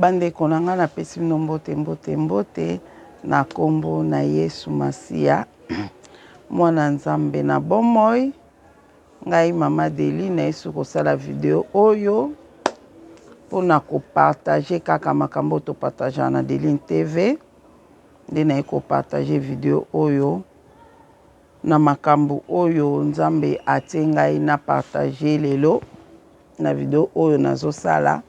Bandeko na ngai, napesi bino mbote, mbote, mbote na nkombo na Yesu Masiya, mwana Nzambe na bomoi. Ngai Mama Deli nayesi kosala video oyo mpona kopartage kaka makambo oyo topartageaka na Deline TV. Nde naye kopartage video oyo na makambo oyo Nzambe atie ngai na partage lelo na video oyo nazosala.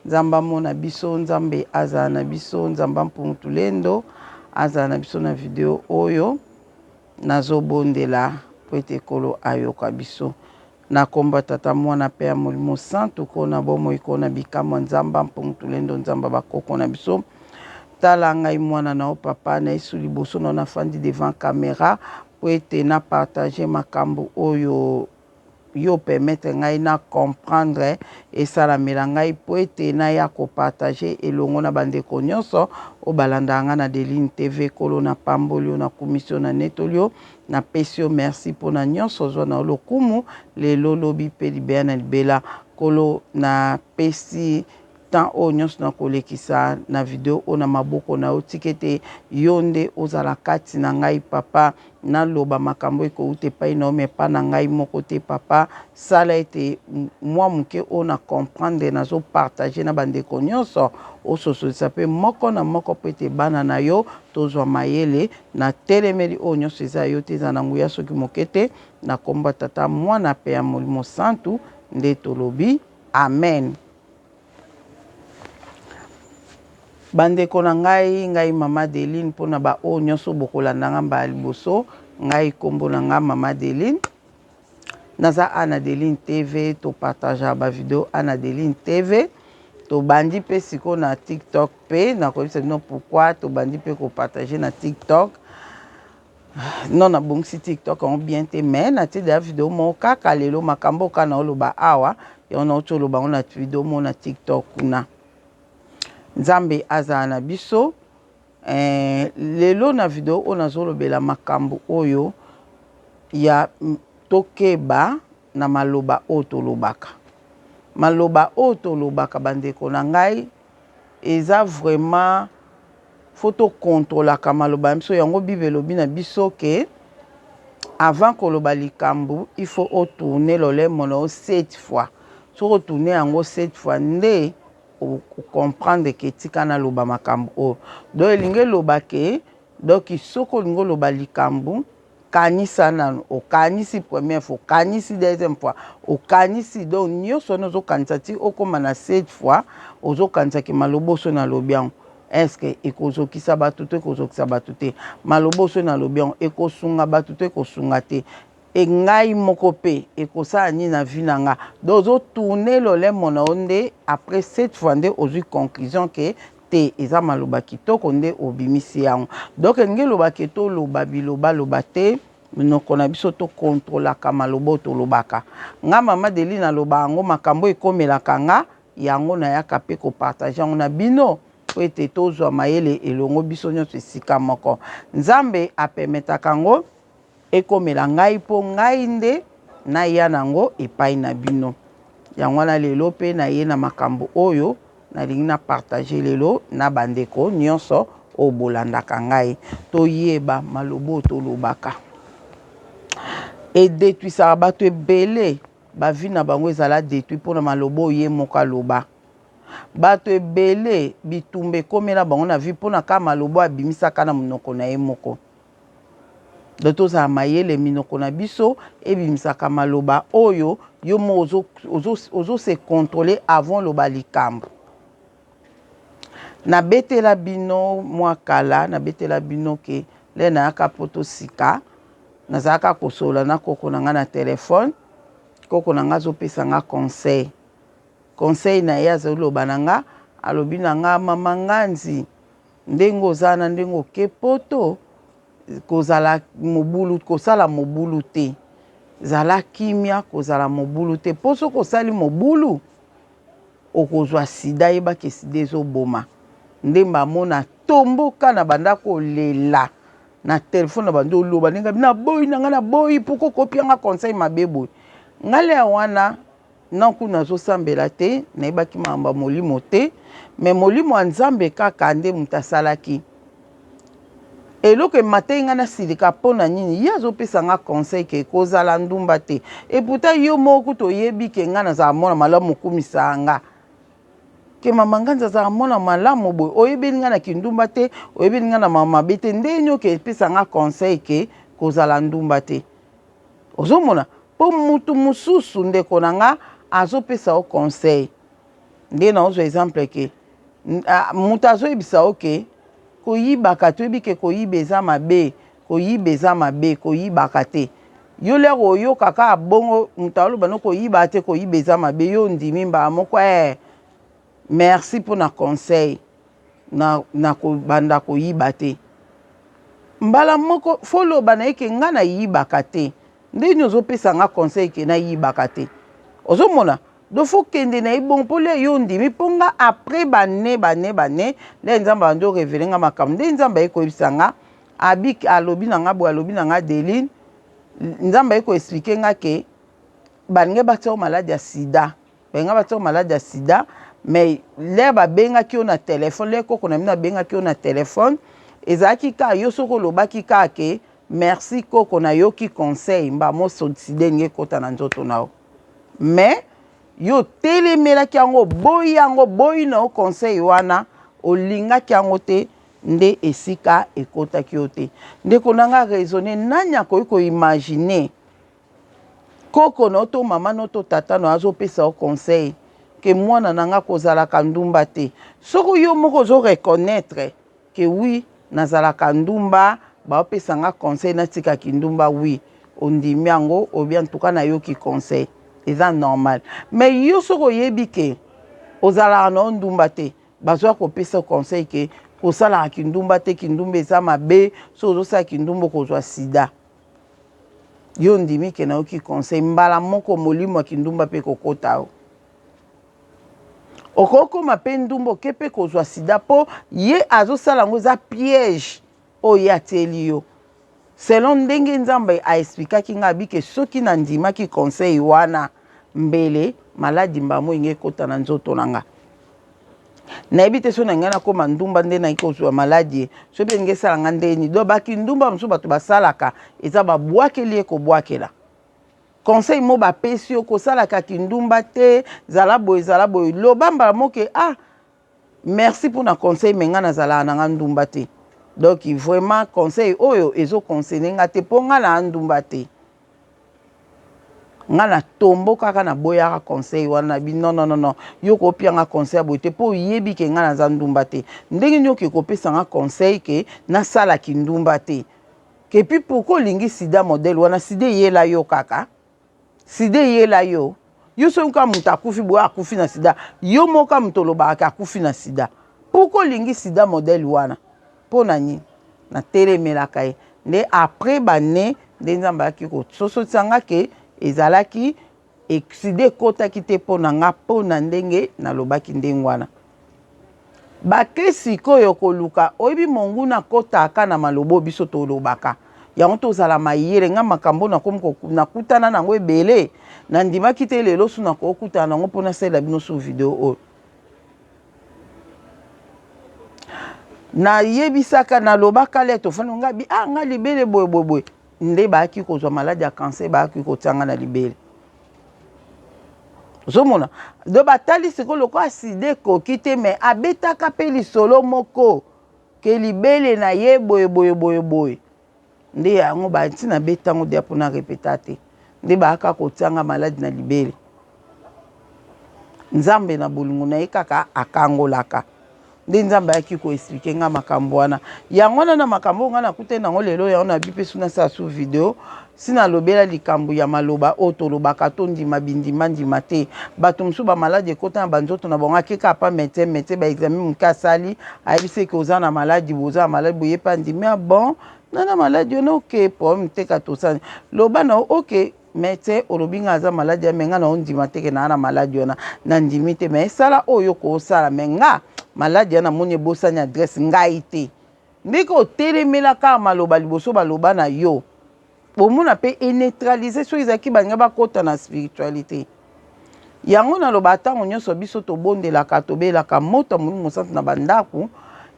Nzambe amona biso, Nzambe azala na biso, Nzambe Mpungu Tulendo azala na biso na video oyo. Nazobondela mpo ete Nkolo ayoka biso. Na kombo ya Tata, Mwana pe ya Molimo Santu, Nkolo na bomoi, Nkolo na bikamwa, Nzambe Mpungu Tulendo, Nzambe bakoko na biso. Tala ngai mwana na yo papa, na Yesu liboso na yo nafandi devant camera mpo ete na partager makambo oyo yo permettre ngai na comprendre esalamela ngai mpo ete naya kopartage elongo na bandeko nyonso oyo balandaka ngai na Deline TV. Nkolo napamboli yo, nakumisi yo, nanetoli yo, napesi yo merci mpo na nyonso ozwa na yo lokumu lelo, lobi mpe libela na libela. Nkolo napesi temps oyo nyonso nakolekisa na video oyo na maboko na yo, tika ete yo nde ozala kati na ngai papa, naloba makambo ekouta epai na yo me epai na ngai moko te papa. Sala ete mwa moke oyo na comprendre nazopartage na bandeko nyonso, ososolisa mpe moko na moko mpo ete bana na yo tozwa mayele na telemeli oyo nyonso eza yo te, eza na nguya soki moke te. Na kombo ya Tata, Mwana mpe ya Molimo Santu nde tolobi amen. Bandeko na ngai, ngai Mama Adeline, mpona baoyo nyonso bokolanda nga mbala liboso, ngai nkombo na nga Mama Adeline, naza Anna Adeline TV, topartageaka bavideo Anna Adeline TV. Tobandi mpe sikoyo na TikTok mpe nakoyebisa bino pourquoi tobandi mpe kopartage na TikTok. Non, nabongisi TikTok yango bien te, mais natie deja video moko kaka lelo, makambo oyo kaka naoloba awa yango nauti oloba yango na video moko na TikTok kuna. Nzambe azala na biso. Lelo na video oyo nazolobela makambo oyo ya tokeba na maloba oyo tolobaka. Maloba oyo tolobaka bandeko na ngai eza vraiment faut tokontrolaka maloba na biso. Yango Bible elobi na biso ke avant koloba likambo il faut otourne lolemo na yo 7 fois. Soki otourne yango 7 fois nde okomprendre ke tika naloba makambo oyo. Donc elingi eloba ke donc soki olingi oloba likambo, kanisa nanu, okanisi première fois, okanisi deuxième fois, okanisi, donc nyonso wana ozokanisa ti okóma na 7 fois, ozokanisa ke maloba oso nalobi yango est-ce ekozokisa bato to ekozokisa bato te, maloba oso nalobi yango ekosunga bato to ekosunga te, e ngai moko mpe ekosala nini na vie na nga. Donc ozotourne lolemo na yo nde après 7 fois nde ozwi conclusion ke te eza maloba kitoko nde obimisi yango. Donc elingi eloba ke toloba bilobaloba te, minoko na biso tokontrolaka maloba oyo tolobaka. Nga Mama Deline naloba yango, makambo ekomelaka nga yango nayaka mpe kopartage yango na bino po ete tozwa mayele elongo biso nyonso esika moko. Nzambe apermetaka yango ekomela ngai mpo ngai nde naya nango epai na bino. Yango wana lelo mpe naye na makambo oyo nalingi na partage lelo na bandeko nyonso oyo bolandaka ngai. Toyeba maloba oyo tolobaka edetwisaka bato ebele, bavi na bango ezala detruit mpona maloba oyo ye moko aloba. Bato ebele bitumba ekomela bango na vie mpona kaka maloba oyo abimisaka na monoko na ye moko. Donc tozala mayele, minoko na biso ebimisaka maloba oyo yo moko ozo se contrôler avant loba likambo. Nabetela bino mwa kala, nabetela bino ke le nayaka poto sika, nazalaka kosolola na koko na nga na telefone. Koko na nga azopesa nga conseil, conseil na ye azoloba na nga, alobi na nga mama Nganzi, ndenge oza na ndenge oke poto, kozala mobulu, kosala mobulu te, zala kimia, kozala mobulu te, mpo soki osali mobulu okozwa sida. Yebaki sida ezoboma. Nde bamona tomboka na banda kolela na telefone na banda oloba ndenge naboyi na ngai, naboyi poko kopianga conseil mabe boye. Ngai ya wana Nan kuna nazosambela te, nayebaki makambo ya molimo te, mais molimo ya Nzambe kaka nde moto asalaki eloko emataki ngai nasilika. Mpo na nini ye azopesa nga conseil ke kozala ndumba te? Et pourtant yo moko kutu oyebi ke ngai nazala mwana malamu, okumisaka nga ke mama Nganzi azala mwana malamu boye. Oyebeli ngai na kindumba te, oyebeli ngai na mama mabe te. Ndenge nini oke epesa nga conseil ke kozala ndumba te? Ozomona, mpo mutu mosusu, ndeko na nga, azopesa yo conseil nde naozwa exemple ke moto azoyebisa yo ke koyibaka, toyebi ke koyiba eza mabe, koyiba eza mabe, koyibaka te. Yo lere oyoka kaka bongo, moto aloba no koyiba te, koyiba eza mabe, yo ondimi mbala moko: "Merci mpona conseil, na kobanda koyiba te." Mbala moko fo loba na ye ke ngai nayibaka te, ndenge ozopesa nga conseil ke nayibaka te. Ozomona, donc fo kende na ye bongo, mpo le yo ondimi. Mpo nga, après bane bane bane, le Nzambe abandi orévéler nga makambo, nde Nzambe aye koyebisa nga, abi alobi na nga boye, alobi na nga: "Deline, Nzambe aye koexpliquer nga ke balingi batia yo maladi ya sida, balinga batia yo maladi ya sida, mais l'heure babengaki yo na telefone, l'heure koko na bino abengaki yo na telefone, ezalaki kaka yo soki olobaki kaka ke merci koko, nayoki conseil, mbamo sida elingi ekɔta na nzoto na yo. Mais yo otelemelaki yango, oboyi yango, boyi na yo conseil wana, olingaki yango te, nde esika ekɔtaki yo te." Ndeko na nga, raisonne. Nani akoki koimaginer koko na yo to mama na yo to tata na yo azopesa yo conseil ke mwana na nga, kozalaka ndumba te, soki yo moko ozoreconnaître ke oui, nazalaka ndumba, baopesa nga conseil natikaki ndumba, oui, ondimi yango, obi en tout cas nayoki conseil, eza normal. Mais yo soki oyebi ke ozalaka na yo ndumba te, bazwa kopesa conseil ke kosalaka kindumba te, kindumba eza mabe, soki ozosala kindumba okozwa sida, yo ndimi ke nayoki conseil, mbala moko molimo ya kindumba mpe kokota yo, okokoma mpe ndumba, oke mpe kozwa sida, mpo ye azosala yango, eza piège oyo ye atieli yo. Selon ndenge Nzambe aexpliquaki nga, abike soki nandimaki conseil wana, mbele maladi mbamo enge ekɔta na nzoto na nga. Nayebi te so na ngai nakóma ndumba nde nayaki kozwa maladi ye, so mpe ndenge esalanga ndeni. Donc bakindumba mosusu bato basalaka eza babwakeli ye, kobwakela conseil mo bapesi yo, kosalaka kindumba te, zala boye, zala boye, loba mbala moke: "Ah, merci mpona conseil, mais ngai nazalaka na nga ndumba te, donc vraiment conseil oyo ezoconcerner nga te, mpo nga na ndumba te." Nga na tombo kaka, naboyaka conseil wana, nabi: "Non, non, non, non, yo kopianga conseil ya boye te, mpo oyebi ke nga naza ndumba te. Ndenge nini oke kopesa nga conseil ke nasalaki ndumba te? Et puis pourquoi olingi sida modèle wana? Sida eyela yo kaka, sida eyela yo. Yo soki kaka moto akufi boye, akufi na sida, yo moko moto olobaka akufi na sida. Pourquoi olingi sida modèle wana? Mpo na nini?" Natelemelaka ye. Nde après bane nde Nzambe ayaki kososotisa nga ke ezalaki sida ekɔtaki te mpo na nga, mpo na ndenge nalobaki ndenge wana. Bake sikoyo koluka, oyebi, monguna akɔtaka na maloba biso tolobaka yango. Tozala mayele. Nga makambo nakomi nakutana nango ebele, nandimaki te lelo su nakokutana nango mpo nasalela bino su video oyo. Nayebisaka, nalobaka le tofandi nga bi: "Ah, nga libele boye boye boye." Nde bayaki kozwa maladi ya cancer, bayaki kotianga na libele. Ozomona, do batali sikoyo lokola sida ekoki te, mais abetaka mpe lisolo moko ke libele na ye boye boye boye boye. Nde yango bantina betango deya mpona répéter te, nde bayaka kotianga maladi na libele. Nzambe na bolingo na ye kaka akangolaka. Nde Nzambe ayaki koexpliquer nga makambo wana. Yango wana na makambo oyo ngai nakutani nango lelo, yango nabi mpe so nasala su video si nalobela likambo ya maloba oyo tolobaka, tondima bindima ndima te. Bato mosusu bamaladi ekota na banzoto na bango, akeka apa médecin, médecin baexamen moke asali, ayebisi eke oza na maladi boye, oza na maladi boye, pe andimi: "Ah bon, nana maladi wana, ok, problème te, ka tosani." Loba na: "Ok médecin, olobi nga aza maladi ya, mais nga na ondima te ke naa na maladi wana, nandimi te, mais esala oyo kosala, mais nga maladi wana namoni ebosani adresse ngai te." Ndenge otelemela kaka maloba liboso baloba na yo, omona mpe eneutraliser. Soki ezalaki balinga bakɔta na spiritualité, Yango naloba ntango nyonso, biso tobondelaka, tobelaka moto ya Molimo Mosantu na bandako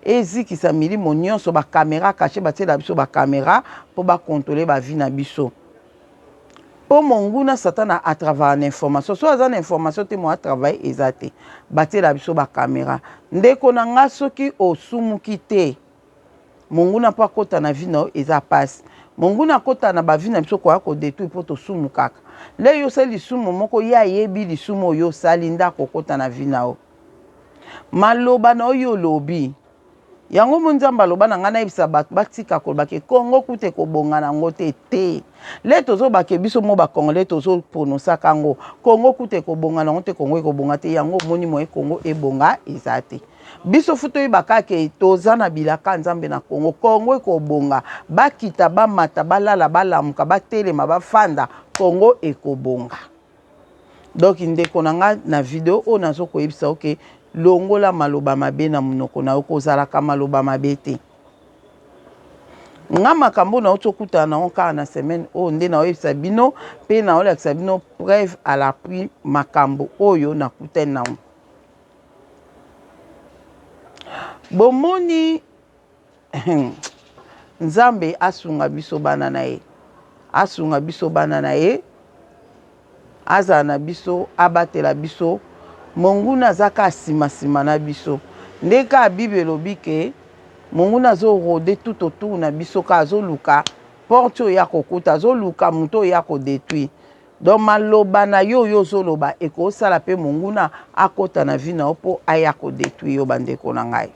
ezikisa milimo nyonso, bacaméra caché batiela biso bacaméra mpo bacontrôler bavie na biso, mpo monguna Satana atravaille na information. So aza na information te, mo atravaille eza te. Batiela biso bacaméra. Ndeko na nga, soki osumuki te, monguna mpo akɔta na vie na yo eza pasi. Monguna akɔta na bavie na biso koya kodétruire mpo tosumu kaka. Le yo osali lisumu moko, ye ayebi lisumu oyo osali nde akokɔta na vie na yo. Maloba na oyo olobi yango mo Nzambe aloba na ngai nayebisa bato batika koloba ke Kongo kuta ekobonga nango te. Te, le tozobake biso mo bacongolais tozopronosaka yango, Kongo kuta ekobonga nango te, Kongo ekobonga te. Yango omoni moye Kongo ebonga eza te. Biso fu toyeba kaka toza na bilaka Nzambe na Kongo. Kongo ekobonga, bakita, bamata, balala, balamuka, batelema, bafanda, Kongo ekobonga. Donc ndeko na nga, na video oyo nazokoyebisa oke longola maloba mabe na monoko na yo, kozalaka maloba mabe te. Nga makambo nauti okutana nango kaka na semaine oyo nde naoyebisa bino mpe naolakisa bino preuve à l'appui makambo oyo nakutani nango. Bomoni, Nzambe asunga biso bana na ye, asunga biso bana na ye, azala na biso, abatela biso. Monguna aza kaka nsima na biso. Nde kaka Bible elobi ke monguna azorôder tout autour na biso, kaka azoluka porte oyo ya kokuta, azoluka moto oyo ya kodétruire. Donc maloba na yo oyo ozoloba ekosala mpe monguna akɔta na vie na yo mpo aya kodétruire yo. Bandeko na ngai,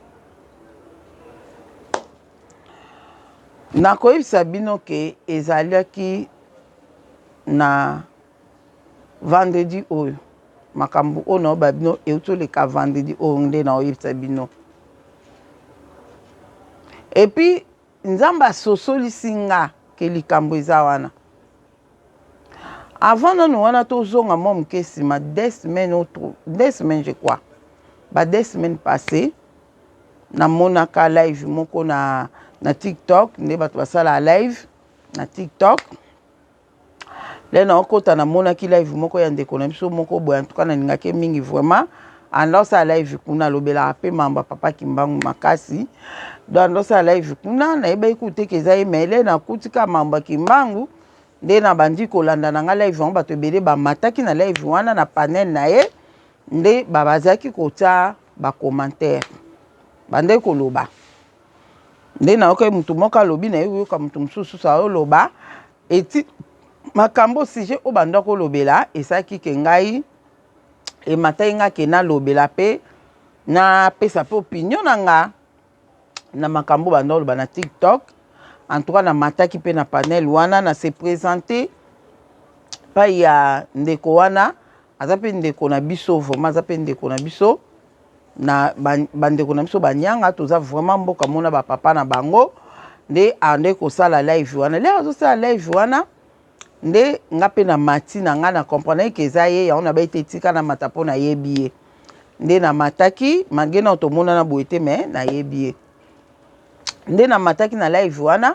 nakoyebisa bino ke ezalaki na vendredi oyo. Makambo oyo naoyeba bino euti oleka vendredi oyo nde naoyebisa bino. Et puis Nzambe asosolisi nga ke likambo eza wana. Avant nanu wana, tozonga mwa moke nsima, 2 semaines ou 2 semaines, je crois, ba 2 semaines passé, namonaka live moko na TikTok. Nde bato basala live na TikTok, le naokota, namonaki live moko ya ndeko na biso moko boye. Antuka nalingaki mingi vraiment. Anda osala live kuna, alobelaka mpe mambo ya Papa Kimbangu makasi. Donc anda osala live kuna, nayebaki kutu te ke eza ye, mais le nakuti ka mambo ya Kimbangu nde nabandi kolanda na nga live yango. Bato ebele bamataki na live wana, na panel na ye, nde bazalaki kotia bacommentaire, bandeki koloba. Nde nayokaki motu moko alobi, naye koyoka motu mosusu ayoloba eti makambo, sujet oyo banda kolobela esalaki ke ngai ematai nga ke nalobela mpe napesa mpe opinion na nga na makambo banda koloba na TikTok. En tout cas namataki mpe na panel wana, na se présenter pai ya ndeko wana. Aza mpe ndeko na biso, vraiment aza mpe ndeko na biso, na bandeko na biso banyanga. Toza vraiment mboka mona bapapa na bango. Nde ande kosala live wana, le azosala live wana nde nga mpe na mati na nga, na comprendre ke eza ye. Yango nabai te, etika na mata mpo nayebi ye. Nde namataki, malgré na tomonana boye te, mais nayebi ye. Nde namataki na live wana,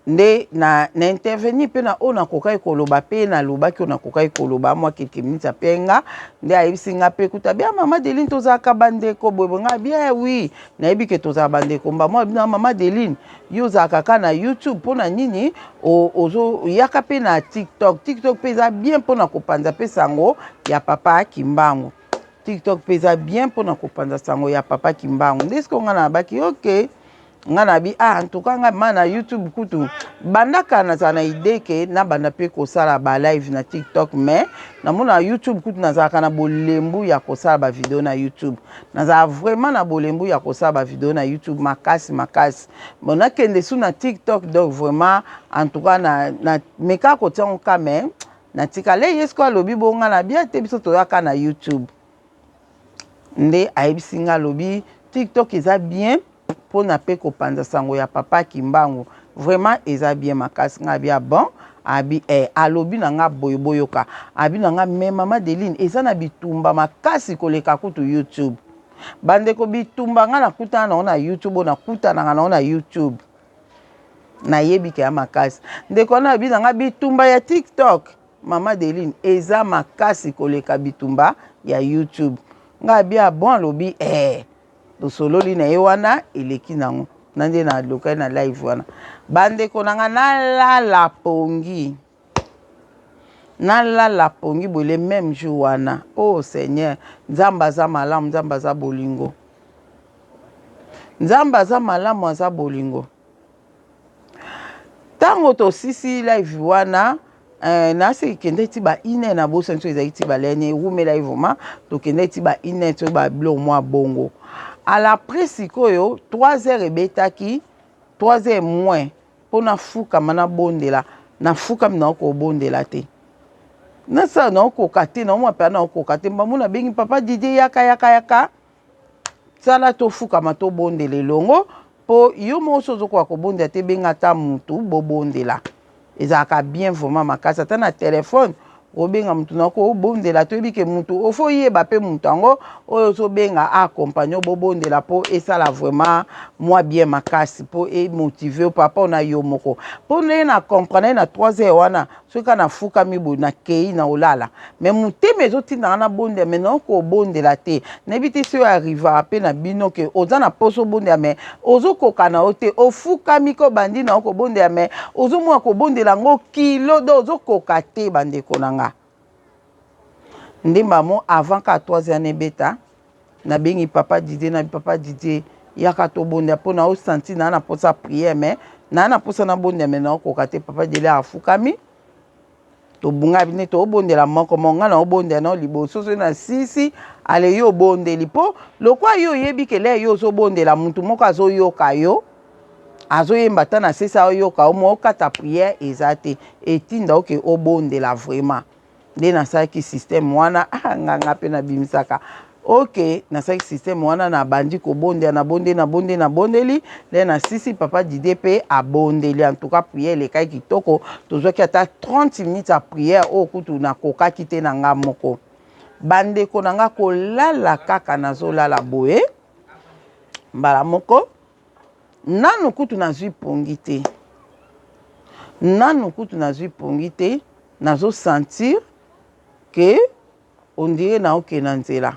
nde na intervenir mpe na oyo nakokaki koloba, mpe nalobaki oyo nakokaki koloba mwa quelques minutes. Ape nga nde ayebisi nga mpe kuta bia: "Mama Deline, tozalaka bandeko boye." Nga bien, oui, nayebi ke tozala bandeko. Mbamo bino: "Mama Deline, yo ozalaka kaka na YouTube, mpona nini ozoyaka mpe na TikTok? TikTok mpe eza bien mpona kopanza mpe sango ya Papa Kimbangu. TikTok mpe eza bien mpona kopanza sango ya Papa Kimbangu." Nde sikoyo nga nabaki ok. Nga na bi ah, en tout cas nga ma na YouTube kutu bandaka nazala na idée ke nabanda mpe kosala balive na TikTok, mais namona YouTube kutu nazalaka na bolembu ya kosala bavideo na YouTube. Nazala vraiment na bolembu ya kosala bavideo na YouTube makasi makasi. Bon, nakende su na TikTok. Donc vraiment, en tout cas na meka kotia ngo ka, mais natikala ye. Sikoyo alobi bonga na bia te, biso toyaka na YouTube. Nde ayebisi nga, alobi TikTok eza bien mpona mpe kopanza sango ya Papa Kimbangu, vraiment eza bien makasi. Nga bia bon. Abi alobi na nga boye, boyoka, abi na nga: "Mais mama Deline, eza na bitumba makasi koleka kutu YouTube." Bandeko, bitumba nga nakutana nango na YouTube, oyo nakutanaka nango na YouTube, nayebi ke ya makasi. Ndeko wana abi na nga bitumba ya TikTok. Mama Adeline eza makasi koleka bitumba ya YouTube. Nga abi ah bon alobi eh tosololi na ye wana eleki nango na nde nalokaki na live wana bandeko na nga nalala pongi nalala pongi boye le même jour wana oh seigneur nzambe aza malamu nzambe aza bolingo nzambe aza malamu aza bolingo Tango tosisi live wana eh, nasi ekendaki ti ba une na bosani so ezalaki ti balene ewumelaki vraiment tokendaki ti ba une to ba biloko mwa bongo à l'après sikoyo 3 heures ebetaki 3 heures moins mpo nafukama nabondela nafukami nakobondela te nasala naokoka te naomwa mpe naokoka te mbambo nabengi papa Didier yaka yaka yaka Sala tofukama tobondela elongo po yo moko soki ozokoka kobondela te benga ata mutu bobondela ezalaka bien vraiment makasi ata na telephone obenga mutu na kobondela toyebi ke mutu ofo oyeba pe mutu yango oyo ozobenga a accompagne bobondela po esala vraiment mwa bien makasi po emotive yo papa na yo moko po ndenge na comprendre na 3 heures wana soki kaka nafukami boye nakei na olala me motema ezotinda nga nabondela me naoki kobondela te nayebi te soki arrivaka mpe na bino ke oza na mposa obondela me ozokoka na yo te ofukami ko obandi na yo kobondela me ozomona kobondela yango kilo do ozokoka te bandeko na nga nde mbamo avant ka 3 heures ebeta nabengi papa Didier na papa Didier yaka tobondela mpo na osanti naa na mposa prière mais naa na mposa nabondela me naokoka te papa Didier afukami tobunga bine tobondela moko moko ngai naobondela nao liboso soki na sisi ale yo obondeli mpo lokwa yo oyebi kele yo ozobondela motu moko azoyoka yo azoyemba ata na sesi aoyoka yo mo okata prière eza te etinda oke obondela vraiment nde nasalaki système wana ah, nga nga mpe nabimisaka ok nasalaki système wana nabandi kobondela nabondeli nabondeli nabondeli nde nasisi papa Didier mpe abondeli en tout cas prière elekaki kitoko tozwaki ata 30 minutes ya prière oyo kutu nakokaki te na nga moko bandeko na nga kolala kaka nazolala boye mbala moko nanu kutu nazwi pongi te nanu kutu nazwi pongi te nazo sentir ke ondire naokende na nzela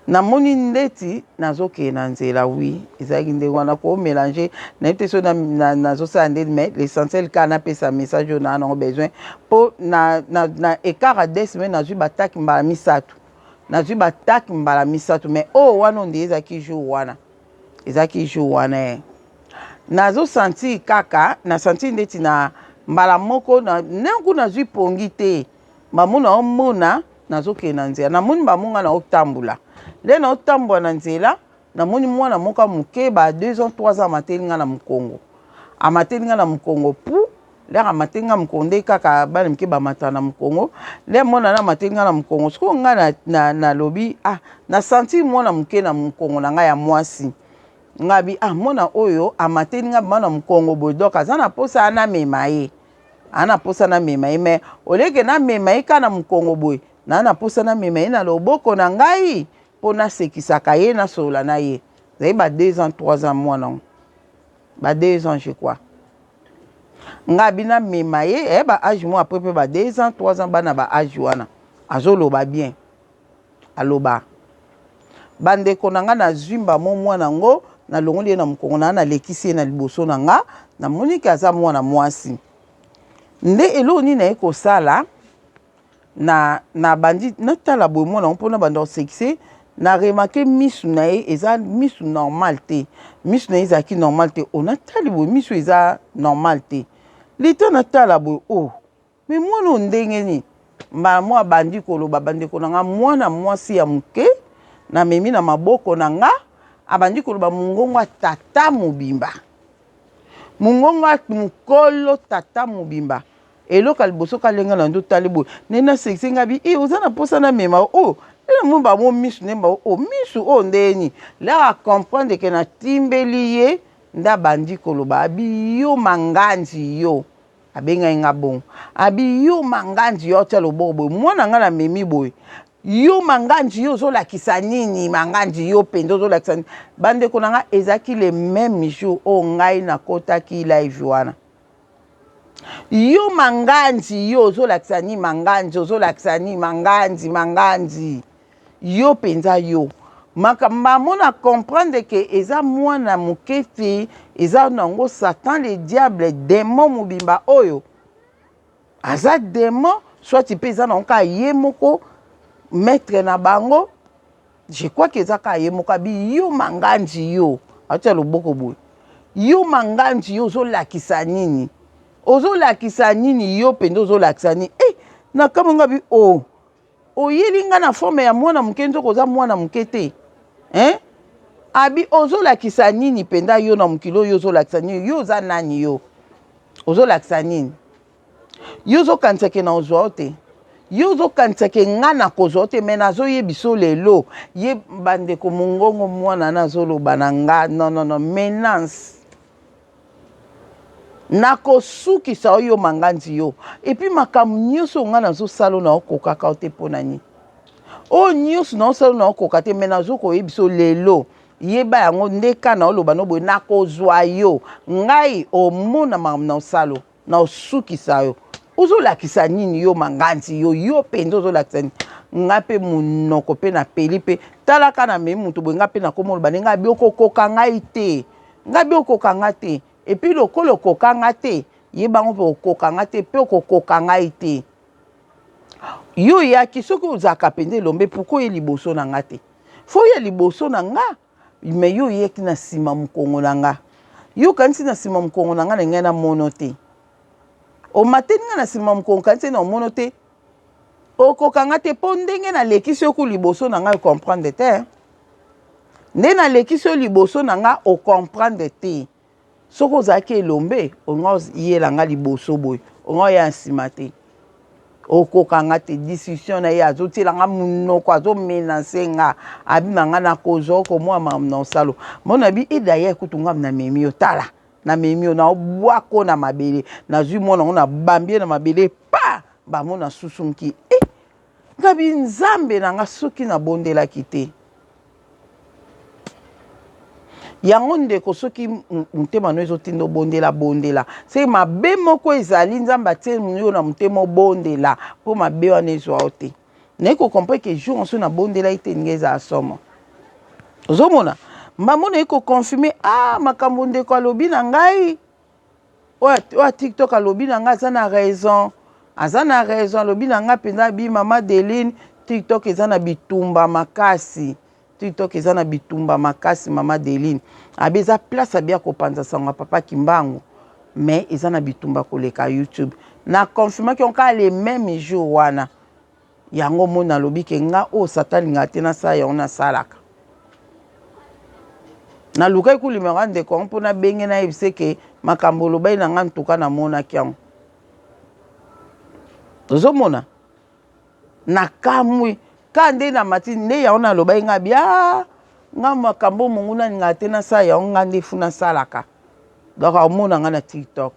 namoni ndeti nazokende na nzela wi ezalaki ndenge wana komelange nayebi te soki nazosala ndeni mais l'essentiel kaka napesa message oyo naa nango besoin mpo na, na, na écart ya deux semaines nazwi batake mbala misato nazwi batake mbala misato mais oyo wana onde ezalaki jour wana ezalaki jour wana ye nazo sentir kaka na sentir ndeti na mbala moko na nanku nazwi pongi te bamona omona nazokende na nzela namoni bamonga naotambola nde naotambola na nzela namoni mwana moko ya moke ba 2 ans 3 ans amateli nga na mokongo amateli nga na mokongo pu lere amateli nga mokongo nde kaka bana mike bamataka na mokongo nde mwana na amateli nga na mokongo sikoyo nga nalobi na, na ah na sentir mwana moke na mokongo na ngai ya mwasi nga bi ah mwana oyo amateli nga mwana mokongo boye donc aza na mposa namema ye aza na mposa namema ye mais oleke namema ye kaka na mokongo boye naa na mposa namema ye na loboko na ngai mpo nasekisaka ye nasolola na ye ezali ba 2 ans 3 ans mwana ngo ba 2 ans je crois nga abi namema ye eh, ba age moko après mpe ba 2 ans 3 ans bana ba age wana azoloba bien aloba bandeko na nga nazwi mbamo mwana yango nalongoli ye na mokongo na nga nalekisi ye na liboso na nga namoni ke aza mwana mwasi nde eloko nini naye kosala na nabandi natala boye mwana yango mpo nabanda kosekise na remarke misu na ye eza misu normal te misu na ye ezalaki normal te o natali boye misu eza normal te lito natala boye o oh. me mwana oyo ndenge nini mbala moko abandi koloba bandeko na nga mwana mwasi ya moke namemi na maboko na nga abandi koloba mongongo ya tata mobimba mongongo ya mokolo tata mobimba eloko ya liboso kalenga na ndo tali boye nde nasekisi nga bi e oza na mposa namema oyo oh, nde namoni bango misu nde bango o oh, misu oyo ndenge nini laka comprendre ke natimbeli ye nde abandi koloba abi yo manganzi yo Abengaki nga bongo. Abi yo manganji yo atia loboko boye. Mwana nga na memi boye. Yo manganji yo ozolakisa nini? Manganji yo mpenza ozolakisa nini? Bandeko na nga ezalaki le même jour oyo ngai nakotaki live wana. Yo manganzi yo ozolakisa nini manganzi ozolakisa nini manganzi manganzi yo mpenza yo makambo amona comprendre ke eza mwana moke te eza nango satan le diable demon mobimba oyo aza demon soit mpe eza nango kaka ye moko maître na bango. Je crois que eza kaka ye moko abi yo manganji yo atia loboko boye yo manganji yo ozolakisa nini ozolakisa nini yo mpenza ozolakisa nini eh, na kamwe nga bi o oh, oyeli nga na forme ya mwana moke nzoka oza mwana moke te hein? Abi ozolakisa nini mpenza yo na mokili oyo ozolakisa nini yo oza nani yo ozolakisa nini Yo ozokanisa ke nakozwa yo te? Yo ozokanisa ke nga nakozwa yo te? Mais nazoyebisa yo lelo, ye bandeko mongongo mwana na azoloba na nga, non non non, menace. Nakosukisa yo yo manganzi yo. Et puis makambo nyonso nga nazosala yo naokokaka yo te mpo na nini? Oyo nyonso naosala yo naokoka te, mais nazokoyebisa yo lelo, yeba yango nde ka naoloba no boye, nakozwa yo. Ngai omona makambo naosala yo. Naosukisa yo. Ozolakisa nini yo manganzi yo yo mpenza ozolakisa nini nga mpe monoko mpe napeli mpe talaka na memi moto boye nga mpe nakomoloba ndenge abi okokoka ngai te nga bi okoka nga te epuis lokola okoka nga te yebango mpe okoka nga te mpe okokoka ngai te yo oyaki soki ozalaka mpenza elombe pourkoi oye liboso na nga te fo oya liboso na nga Mais yo oyeki na sima mukongo na nga. Yo okanisi na sima mukongo na nga na ngai na mono te. Omateli nga na sima mukongo okanisi na omono te. Okoka nga te po ndenge na lekisi yo ku liboso na nga o comprendre te. Nde na lekisi yo liboso na nga o comprendre te. Soki ozalaki elombe olinga oyela nga liboso boye olinga oya na nsima te okoka nga te discussion na ye azotiela nga monoko azomenase nga abi na nga nakozwa okomwa makambo na osalo mona bi e d'ailleurs kutu nga namemi yo tala namemi yo naobwako na mabele nazwi mwana yango nabambi ye na mabele pa bamona susumki e ngabi nzambe na nga soki nabondelaki te Yango ndeko soki motema no ezotinda obondela bondela se mabe moko ezali nzambe atie yo na motema obondela mpo mabe wana ezwa yo te naye kocomprendre ke jour mosusu nabondelaki te ndenge ezala somo ozomona mbambo naye koconfirme ah makambo ndeko alobi na ngai oyo ya tiktok alobi na ngai aza na raison aza na raison alobi na ngai mpenza abi mama deline tiktok eza na bitumba makasi tiktok eza na bitumba makasi mama deline abi eza place abi ya kopanza sango ya papa kimbangu mais eza na bitumba koleka youtube na confirmaki yango kaka le meme jour wana Yango omoni nalobi ke nga oyo satan alingaka te nasala yango nasalaka. Nalukaki ku numero ya ndeko yango mpo nabenge nayebise ke makambo olobaki na nga ntuka namonaki yango. Ozomona? Nakamwi ka nde namati nde yango nalobaki nga bia nga makambo monguna alingaka te nasala yango nga nde fu nasalaka. Donc aomona nga na TikTok.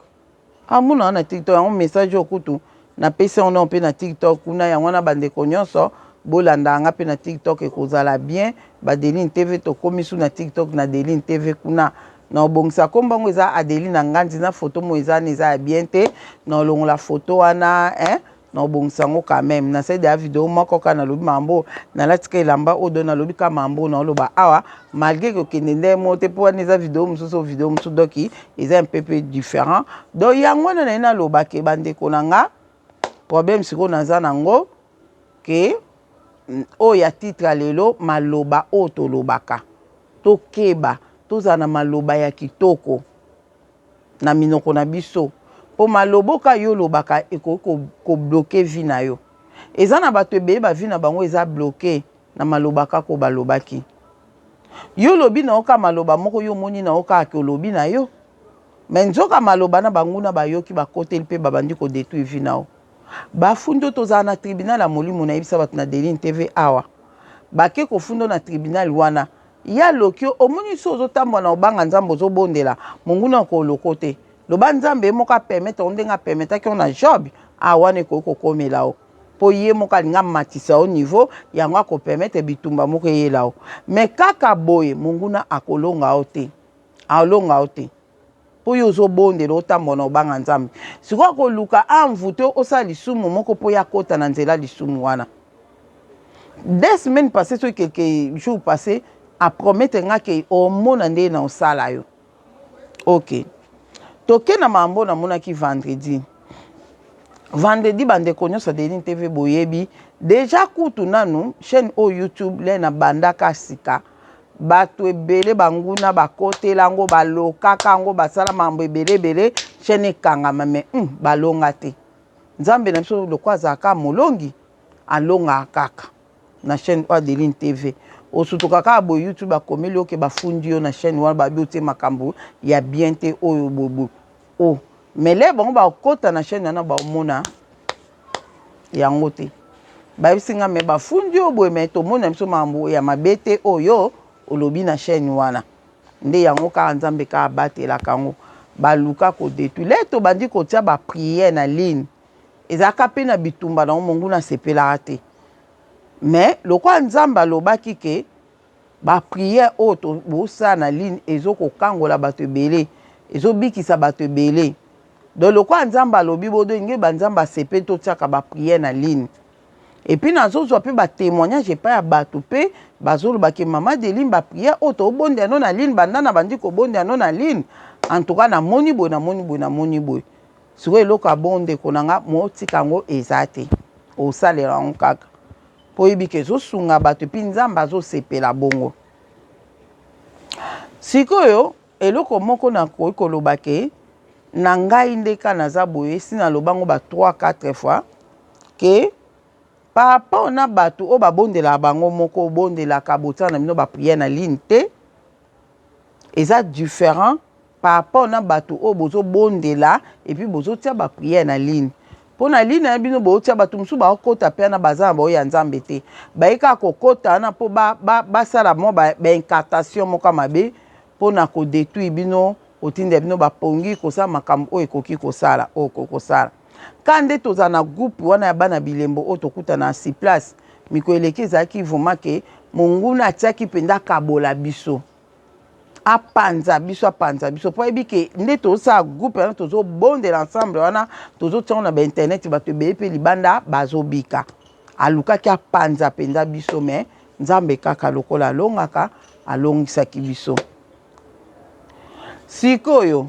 Amona nga na tiktok yango message oyo kutu napesi yango nao mpe na tiktok kuna yango wana bandeko nyonso bolandaka nga mpe na tiktok ekozala bien badeline tv tokomi su na tiktok na deline tv kuna na obongisa nkombo yango eza adeline na nganzi na foto mo eza wana eza ya bien te na olongola foto wana eh? Na obongisa yango quand meme. Nasali deja video moko kaka nalobi makambo nalati ka elamba oyo donc nalobi kaka makambo oyo naoloba awa malgre kokende ndenge moko te mpo wana eza video mosusu oyo video mosusu donc eza un peu peu différent donc yango wana naye naloba ke bandeko na nga problème sikoyo naza nango ke oyo ya titre ya lelo maloba oyo tolobaka tokeba tozala na maloba ya kitoko na minoko na biso po maloba oyo kaka yo olobaka ekoki ko bloquer vie na yo. Eza na batu ebele ba vie na bango eza bloquer na maloba kaka oyo balobaki. Yo olobi na yo kaka maloba moko yo omoni na yo kaka ke olobi na yo mais nzoka maloba na banguna bayoki bakoteli pe babandi ko detruire vie na yo. Bafundi yo tozala na tribunal ya molimo nayebisa batu na Deline TV awa bake kofunda yo na tribunal wana Ye aloki yo omoni soki ozo tambola na obanga nzambe ozo bondela monguna ako loko te loba nzambe ye moko a permettre yo ndenge a permettaki yo na job ah wana ekoki kokomela yo po ye moko alingi amatisa yo niveau yango ako permettre bitumba moko eyela yo mais kaka boye monguna akolonga yo te alonga yo te. Mpo yo ozobondela, otambola na obanga Nzambe. Sikoyo akoluka envoute osala lisumu moko mpo ye akota na nzela lisumu wana. Deux semaines passées, soki quelques jours passés, apromettre nga ke omona nde na osala yo. Ok. Toke na mambo namonaki vendredi. Vendredi bandeko nyonso ya Deline TV boyebi deja kutu nanu chaîne oyo YouTube le na bandaka sika. Bato ebele banguna bakotela yango balokaka yango basala mambo ebele ebele chaîne ekangama mais balonga te. Nzambe na biso lokola azalaka molongi alongaka kaka na chaîne oyo Adeline TV. Osutuka kaka boye YouTube akomeli yo ke bafundi yo na chaîne wana babi otie makambo ya bien te oyo boye oh mais le bango bakota na chaîne wana baomona yango te. Bayebisi nga mais bafundi yo boye mais tomoni na biso makambo ya mabe te oyo olobi na chaîne wana. Nde yango kaka Nzambe kaka abatelaka yango. Baluka ko detruire. Le tobandi kotia ba prière na ligne. Ezalaka pe na bitumba na yango monguna asepelaka te. Mais lokola Nzambe alobaki ke ba prière oyo tobosala na ligne ezo kokangola bato ebele, ezobikisa bato ebele. Donc lokola Nzambe alobi bodo nge ba Nzambe asepeli totiaka ba prière na ligne. Et puis nazozwa pe ba témoignage epai ya bato pe bazoloba ke mama Adeline ba prière oyo tobondela no na ligne banda na bandi kobondela no na ligne. En tout cas namoni boye namoni boye namoni boye. Sikoyo eloko ya bon ndeko na nga motika yango eza te. Osalela yango kaka. Po oyebi ke ezosunga bato et puis Nzambe azosepela bongo. Sikoyo eloko moko nakoki koloba ke na ngai nde ka naza boye si naloba yango ba 3 4 fois ke par rapport na bato oyo babondelaka bango moko obondelaka botia na bino ba prière na ligne te eza différent par rapport na bato oyo bozobondela et puis bozotia ba prière na ligne. Mpo na ligne na bino botia bato mosusu bakokota mpe wana baza na baoyo ya Nzambe te, baye kaka kokota wana mpo basala mwa ba incantation moko ya mabe mpo na kodetruire bino, kotinda bino bapongi, kosala makambo oyo ekoki kosala oyo okoki kosala. Ka nde tozala na groupe wana ya bana bilembo oyo tokutana na sur place mikolo eleki, ezalaki vraiment ke monguna atiaki mpenza akabola biso, apanza biso apanza biso mpo ayebi ke nde tozosala groupe wana tozobondela ensemble wana tozotia yango na bainternet bato ebele mpe libanda bazobika. Alukaki apanza mpenza biso me Nzambe kaka lokola alongaka alongisaki biso. Sikoyo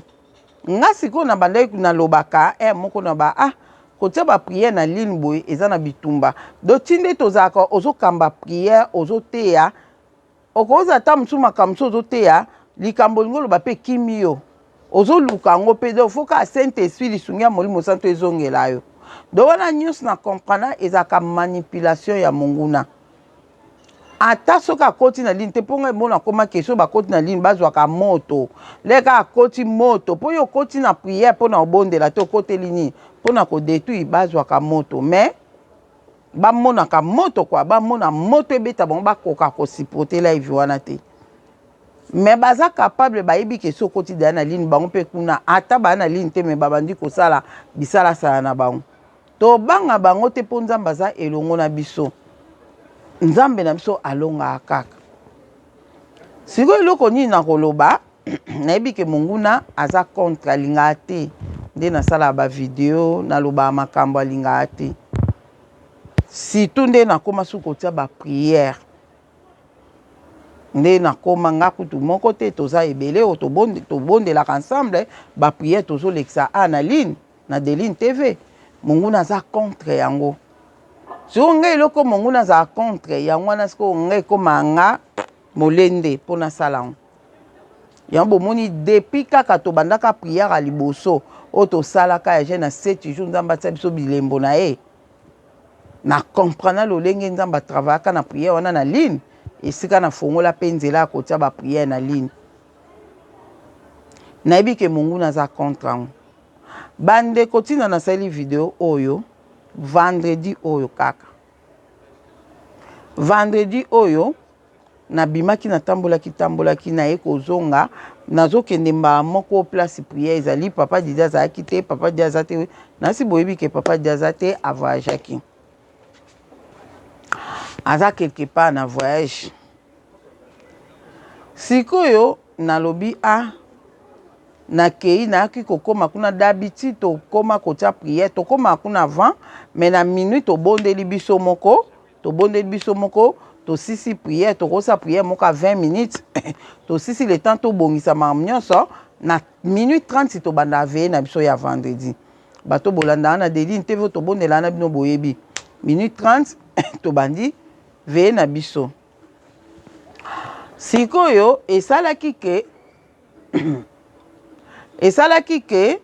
nga sikoyo na bandaki nalobaka moko na ba kotia ba prière na ligne boye eza na bitumba. Donc ti nde tozalaka ozokamba prière ozoteya okozala ata mosusu makambo mosusu ozoteya likambo olingi oloba mpe ekimi yo ozoluka yango mpe donc faut kaka Saint Esprit lisungi ya Molimo Santo ezongela yo. Donc wana nyonso na comprendre ezalaka manipulation ya monguna. Ata soki akoti na ligne te mpo ngai mona akoma question bakoti na ligne bazwaka moto leka akoti moto mpo yo okoti na prière mpo na obondela te okoteli nini mpo na kodetruire bazwaka moto mais bamonaka moto kwa bamona moto ebeta bango bakoka kosupporter live wana te mais baza capable bayebi ke soki okoti deja na ligne bango mpe kuna ata baa na ligne te mais babandi kosala bisalasala na bango. Tobanga bango te mpo Nzambe aza elongo na biso. Nzambe na biso alongaka kaka. Sikoyo eloko nini nakoloba, nayebi ke monguna aza contre, alingaka te nde nasalaka ba video, nalobaka makambo alingaka te. Surtout nde nakoma soki kotia ba prière. Nde nakoma nga kutu moko te, toza ebele oyo tobondelaka ensemble, ba prière tozolekisa a na ligne. Na Deline TV monguna aza contre yango sikoyo ngai eloko monguna azala contre yango wana sikoyo ngai ekoma nga molende mpo nasala yango yango bomoni depuis kaka tobandaka prière ya liboso oyo tosalaka ya jeune ya 7 jours Nzambe atia biso bilembo na ye na comprendre lolenge Nzambe atravayaka na prière wana na ligne esika nafongola mpe nzela ya kotia ba prière na ligne nayebi ke monguna aza contre yango. Ba ndeko tina nasali video oyo vendredi oyo kaka vendredi oyo nabimaki natambolaki tambolaki naye kozonga nazokende mbala moko place prière ezali papa Didi azalaki te papa Didi aza te nasi boyebi ke papa Didi aza te avoyageaki aza quelque part na voyage sikoyo nalobi a ah, Nakei, nayaki kokoma kuna d'habitude tokoma kotia prière, tokoma kuna avant, mais na minuit tobondeli biso moko, tobondeli biso moko, tosisi prière, tokosa prière moko ya 20 minutes, tosisi le temps tobongisa makambo nyonso, na minuit 30 tobanda veillée na biso ya vendredi. Bato bolandaka na Deline TV, tobondelaka na bino boyebi. Minuit 30 tobandi veillée na biso. Sikoyo esalaki ke esalaki ke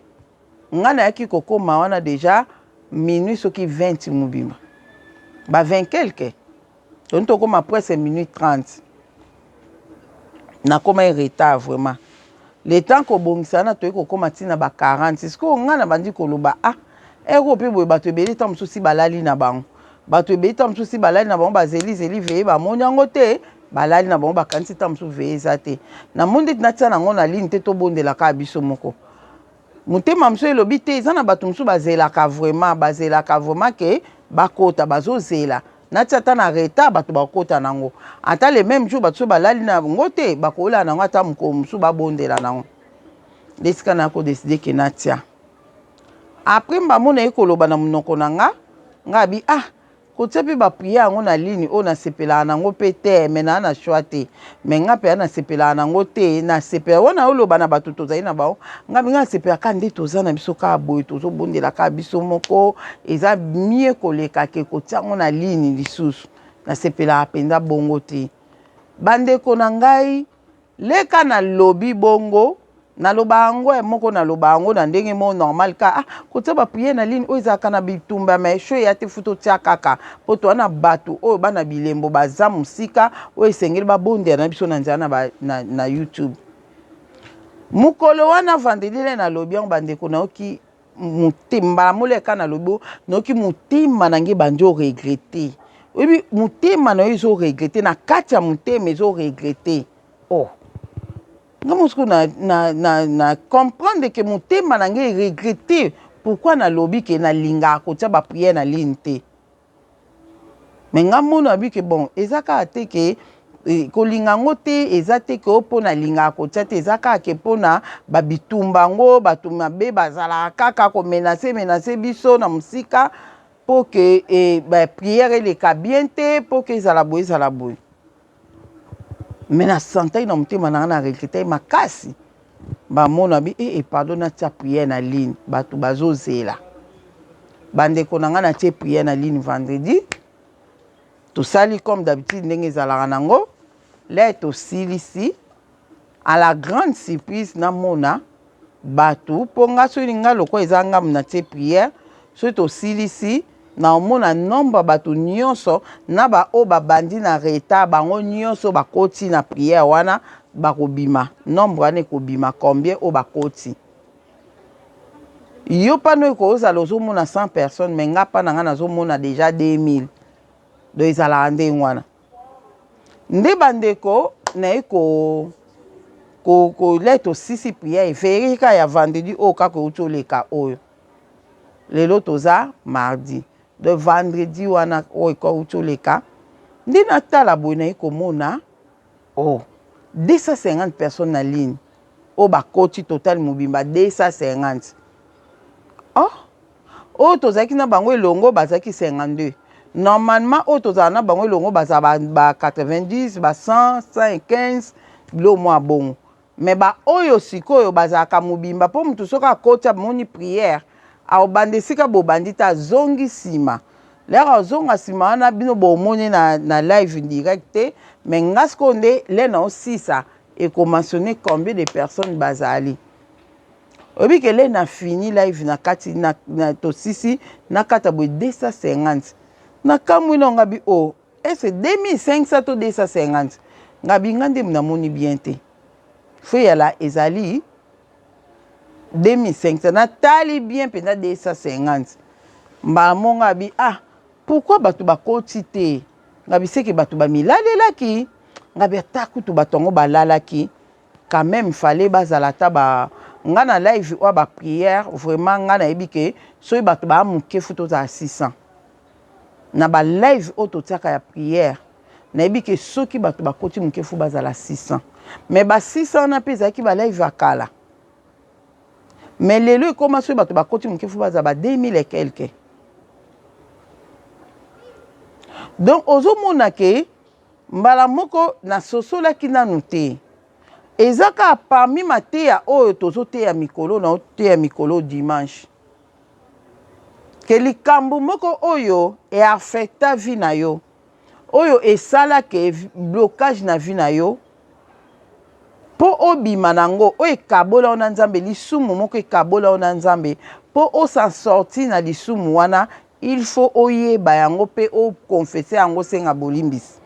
nga nayaki kokóma wana déjà minuit soki 20 mobimba, ba 20 quelque, toni tokóma presque minuit 30. Nakóma retard vraiment. Le temps kobongisa wana, toyei kokóma ntina ba 40. Sikoyo nga na bandi koloba: ah, ero mpe boye, bato ebele ntango mosusu si balali na bango, bato ebele ntango mosusu si balali na bango, bazelizeli veillée, bamoni yango te, balali na bango, bakanisi ntango mosusu veillée eza te. Namoni ndeti natia nango na ligne te, tobondelaka biso moko. Motema mosusu elobi te, eza na bato mosusu bazelaka vraiment, bazelaka vraiment ke bakota, bazozela. Natia ata na retard, bato bakota nango ata le même jour. Bato so balali na yango te, bakoyola nango ata mokolo mosusu, babondela nango. Nde esika na kodécider ke natia. Après mbamona ye koloba na monoko na nga, nga abi: ah, kotia mpe baprière yango na ligne oyo, nasepelaka nango mpe te, mais naa na choix te. Mais nga mpe nasepelaka nango te, nasepela wana oloba na bato tozali na bango. Nga mpe nga nasepelaka nde toza na biso kaka boye, tozobondela kaka biso moko, eza mieux koleka ke kotia yango na ligne lisusu. Nasepelaka mpenza bongo te. Bandeko na ngai, leka nalobi bongo, naloba yango ya moko, naloba yango na ndenge moko normal ka: ah, kotia baprière na ligne oyo ezalaka na bitumba, mais choix eya te, faut totia kaka, mpo toza na bato oyo bana bilembo baza mosika, oyo esengeli babondela na biso na nzela na YouTube. Mokolo wana vendredi le nalobi yango, bandeko, nayoki motema mbala moleka. Nalobi, nayoki motema na ngai bandi oregretter. Oyebi, motema na yo ezoregretter, na kati ya motema ezoregretter. Oh, nga mosuku na comprendre ke motema na ngai eregretter pourquoi nalobi ke nalingaka kotia baprière na ligne te. Mais nga mona abi ke bon, eza kaka te ke kolinga yango te, eza te ke o mpo nalingaka kotia te, eza kaka ke mpona babitumba yango, bato mabe bazalaka kaka komenacer menacer biso na mosika, mpo ke baprière eleka bien te, mpo ke ezala boye, ezala boye. Mais nasantaki na motema na nga na regretter makasi. Bamona bi e pardon, natia prière na ligne, bato bazozela. Bandeko na ngai, natie prière na ligne vendredi, tosali comme d'habitude ndenge ezalaka nango. Le tosilisi, à la grande surprise, namona bato, mpo nga soki nga lokola eza ngambu natie prière, soki tosilisi, naomona nombre bato nyonso na baoyo babandi na retard, bango nyonso bakoti na prière wana, bakobima nombre wana ekobima combien oyo bakoti. Yo mpano ekozala ozomona 100 personnes, mais nga mpa na nga nazomona déjà 2000. Donc ezalaka ndenge wana nde. Bandeko, naye ko kolia, tosisi prière eferi kaka ya vendredi oyo kaka euti oleka oyo. Lelo toza mardi, de vendredi wana oyo euti oleka nde natala boye, naye komona oh, 250 personnes na ligne oyo bakoti, total mobimba 250. Oh, oyo tozalaki na bango elongo bazalaki 52. Normalement oyo tozala na bango elongo bazala ba 90, ba 100, 115, biloko mwa bongo. Mais baoyo sikoyo bazalaka mobimba, mpo motu soki akoti, amoni prière, aobanda esika bobandi te, azongi nsima. Lere azonga nsima wana, bino bomoni na live direct te, mais nga sikoyo nde le na osisa ekomentionner combien de personnes bazali. Oyebi ke le na fini live na kati na tosisi na kati ya boye 250. Nakamwi na nga bi o oh, ese 2500 to 250? Nga bi nga nde namoni bien te, faut yala ezali 2500. Natali bien mpenza, 250. Mbala mongo abi: ah, pourquoi bato bakoti te? Nga biseke bato bamilalelaki. Nga bi ata kutu bato yango balalaki, quand même fallait bazala ata ba. Nga na live oyo baprière, vraiment nga nayebi ke soki bato baa moke, faut tozala 600 na balive oyo totiaka ya prière. Nayebi ke soki bato bakoti moke, faut bazala 600. Mais ba 600 wana mpe ezalaki balive ya kala. Mais lelo ekoma soki bato bakoti moke fo baza ba 2000 et quelque. Donc ozomona ke mbala moko nasosolaki nanu te. Eza kaka parmi mateya oyo tozoteya mikolo na oteya mikolo dimanche. Ke likambo moko oyo e affecta vie na yo, oyo esala ke blocage na vie na yo, mpo obima na yango, oyo ekabola yo na Nzambe, lisumu moko ekabola yo na Nzambe, mpo o s'en sortir na lisumu wana, il faut oyeba yango mpe o confesser yango, osenga bolimbisi.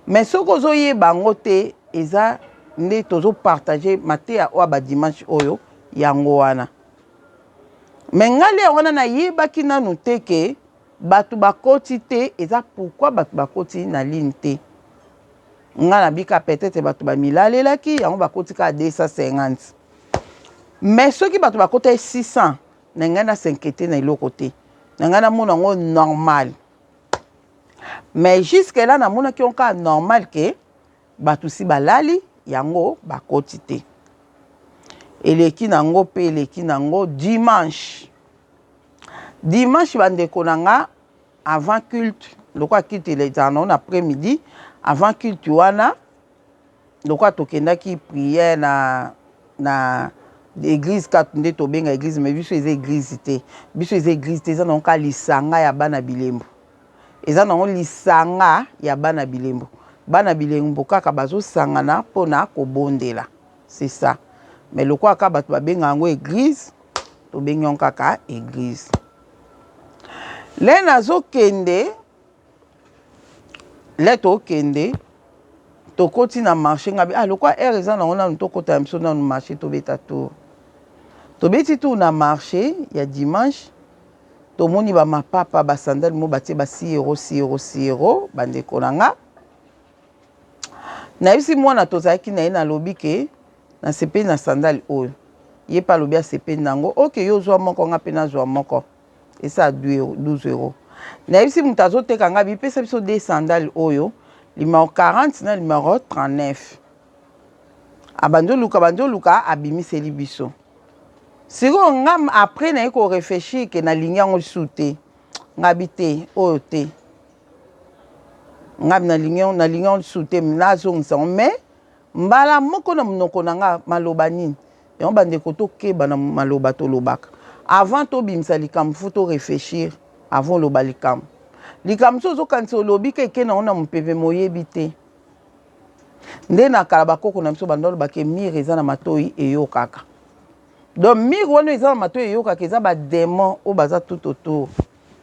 Mais soki ozoyeba yango te, eza nde tozo partager mateya oyo ba dimanche oyo yango wana. Mais ngai lea wana nayebaki nanu te ke bato bakoti te, eza pourquoi bato bakoti na ligne te. Nga nabika peut-être bato bamilalelaki yango bakoti kaka 250. Mais soki bato bakotaki 600, na ngai na s'inquiéter na eloko te, na ngai namona yango normal. Mais jusque là namonaki yango kaka normal ke bato si balali yango bakoti te. Eleki nango mpe eleki nango dimanche. Dimanche bandeko na nga, avant culte, lokola culte ezalaka nango na après midi, avant culte wana lokola tokendaki prière na église kaka nde tobenga église, mais biso eza église te, biso eza église te, eza nango kaka lisanga ya bana bilembo, eza nango lisanga ya bana bilembo, bana bilembo kaka bazosangana mpona kobondela, c'est ça. Mais lokola kaka bato babenga yango église, tobengi yango kaka église. Le nazokende, le tokende, tokoti na marché, ngabi ah lokola heure eza nango nanu, tokota na biso nanu marché, tobeta tour. Tobeti tour na marché ya dimanche, tomoni bamapapa, basandale mo batie ba 6 euro, 6 euro, 6 euro. Bandeko na nga, nayebisi mwana tozalaki na ye, nalobi ke nasepeli na sandale oyo, ye mpe alobi asepeli nango. Ok, yo ozwa moko, nga mpe nazwa moko, esa 12 euro. Nayebisi moto azoteka nga, bipesa biso de sandale oyo numéro 40 na numéro 39. Abandi oluka, abandi oluka, abimiseli biso. Sikoyo nga après naye koréfléchir ke nalingi yango lisusu te. Ngabi te, oyo te, ngabi nalingi yango lisusu te, nazongisa yango. Mais mbala moko na monoko na nga maloba nini yango? Bandeko, tokeba na maloba tolobaka. Avant tobimisa likambo, faut toréfléchir avant oloba likambo. Likambo so ozokanisa olobi ke eke nango na mopepe, moyebi te. Nde na kala bakoko na biso banda olobaka mur eza na matoi eyokaka. Donc mur wana eza na matoi eyokaka, eza badémon oyo baza tout autour.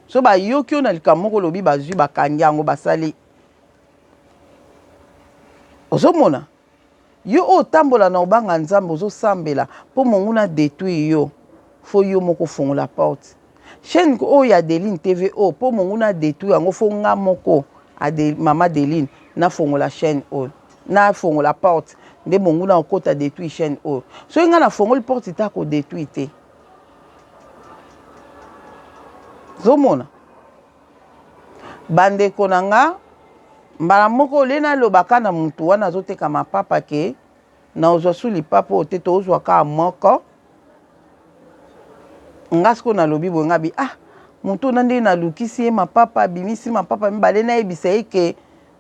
So bayoki oyo na likambo moko olobi, bazwi, bakangi yango, basali. Ozomona yo oyo otambola na obanga Nzambe, ozosambela mpo monguna détruire yo, faut yo moko ofongola porte. Chaîne oyo ya Adeline TV oyo, mpo monguna détruire yango, faut nga moko mama Adeline nafongola chaîne oyo, nafongola porte nde monguna okota détruire chaîne oyo. Soki nga nafongoli porte te, akodétruire te. Ozomona bandeko na nga, mbala moko ole nalobaka na mutu wana azoteka mapapa ke nazwa su lipapa oyo te, tozwa kaka moko. Nga sikoyo nalobi boye, nga bi ah motu na ndenge nalukisi ye mapapa, abimisi mapapa mibale, nayebisa ye ke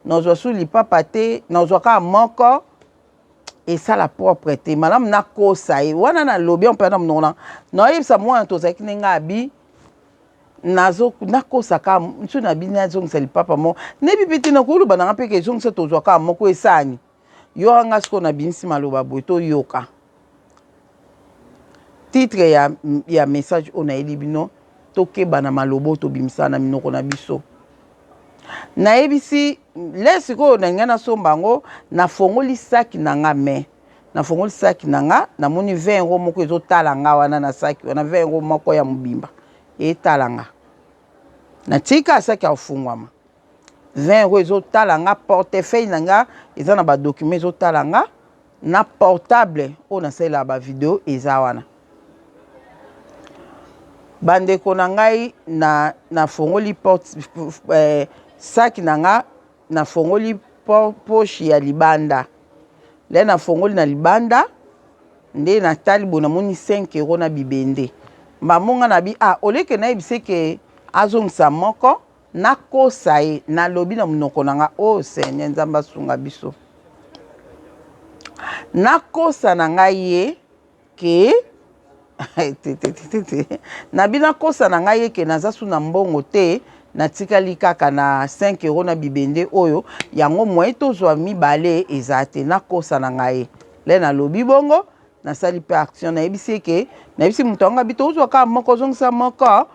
nazwa su lipapa te, nazwa kaka moko, esala propre te. Malamu nakosa ye wana. Nalobi mpe na monoko na nayebisa mwana tozalaki ndenge abi nakosa kaka so na bini, nazongisa lipapa moko. Nayebi mpe te, nakoloba nanga mpe ke ezongisa, tozwa kaka moko, esani yoka. Nga sikoyo nabimisi maloba boye, toyoka titre ya message oyo nayeli bino: tokeba na maloba oyo tobimisaka na minoko na biso. Nayebisi le sikoyo na ngai nasomba yango, nafongoli saki na nga, me nafongoli saki na nga, namoni 20 euro moko ezotala nga wana na saki wana, 20 euro moko ya mobimba etala nga. Natika saki ya kofungwama, 20 euro ezotala nga. Portefeuille na nga eza na badocument, ezotala nga na portable oyo nasalelaka bavideo eza wana. Bandeko na ngai, na nafongoli porte saki na nga, nafongoli poche ya libanda. Le nafongoli na libanda, Nde natali boye, namoni 5 euro na bibende. Mbambo nga nabi ah, oleke nayebise ke azongisa moko, nakosa ye, nalobi na monoko na nga, oh Seigneur Nzambe asunga biso. Nakosa na ngai ye ke te te te te nabi nakosa na ngai ye ke naza su na mbongo te, natikali kaka na 5 euro na bibende oyo, yango moyen tozwa mibale eza te, nakosa na ngai ye. Le nalobi bongo, nasali mpe action, nayebisi ye ke, nayebisi moto yango abi tozwa kaka moko, ozongisa moko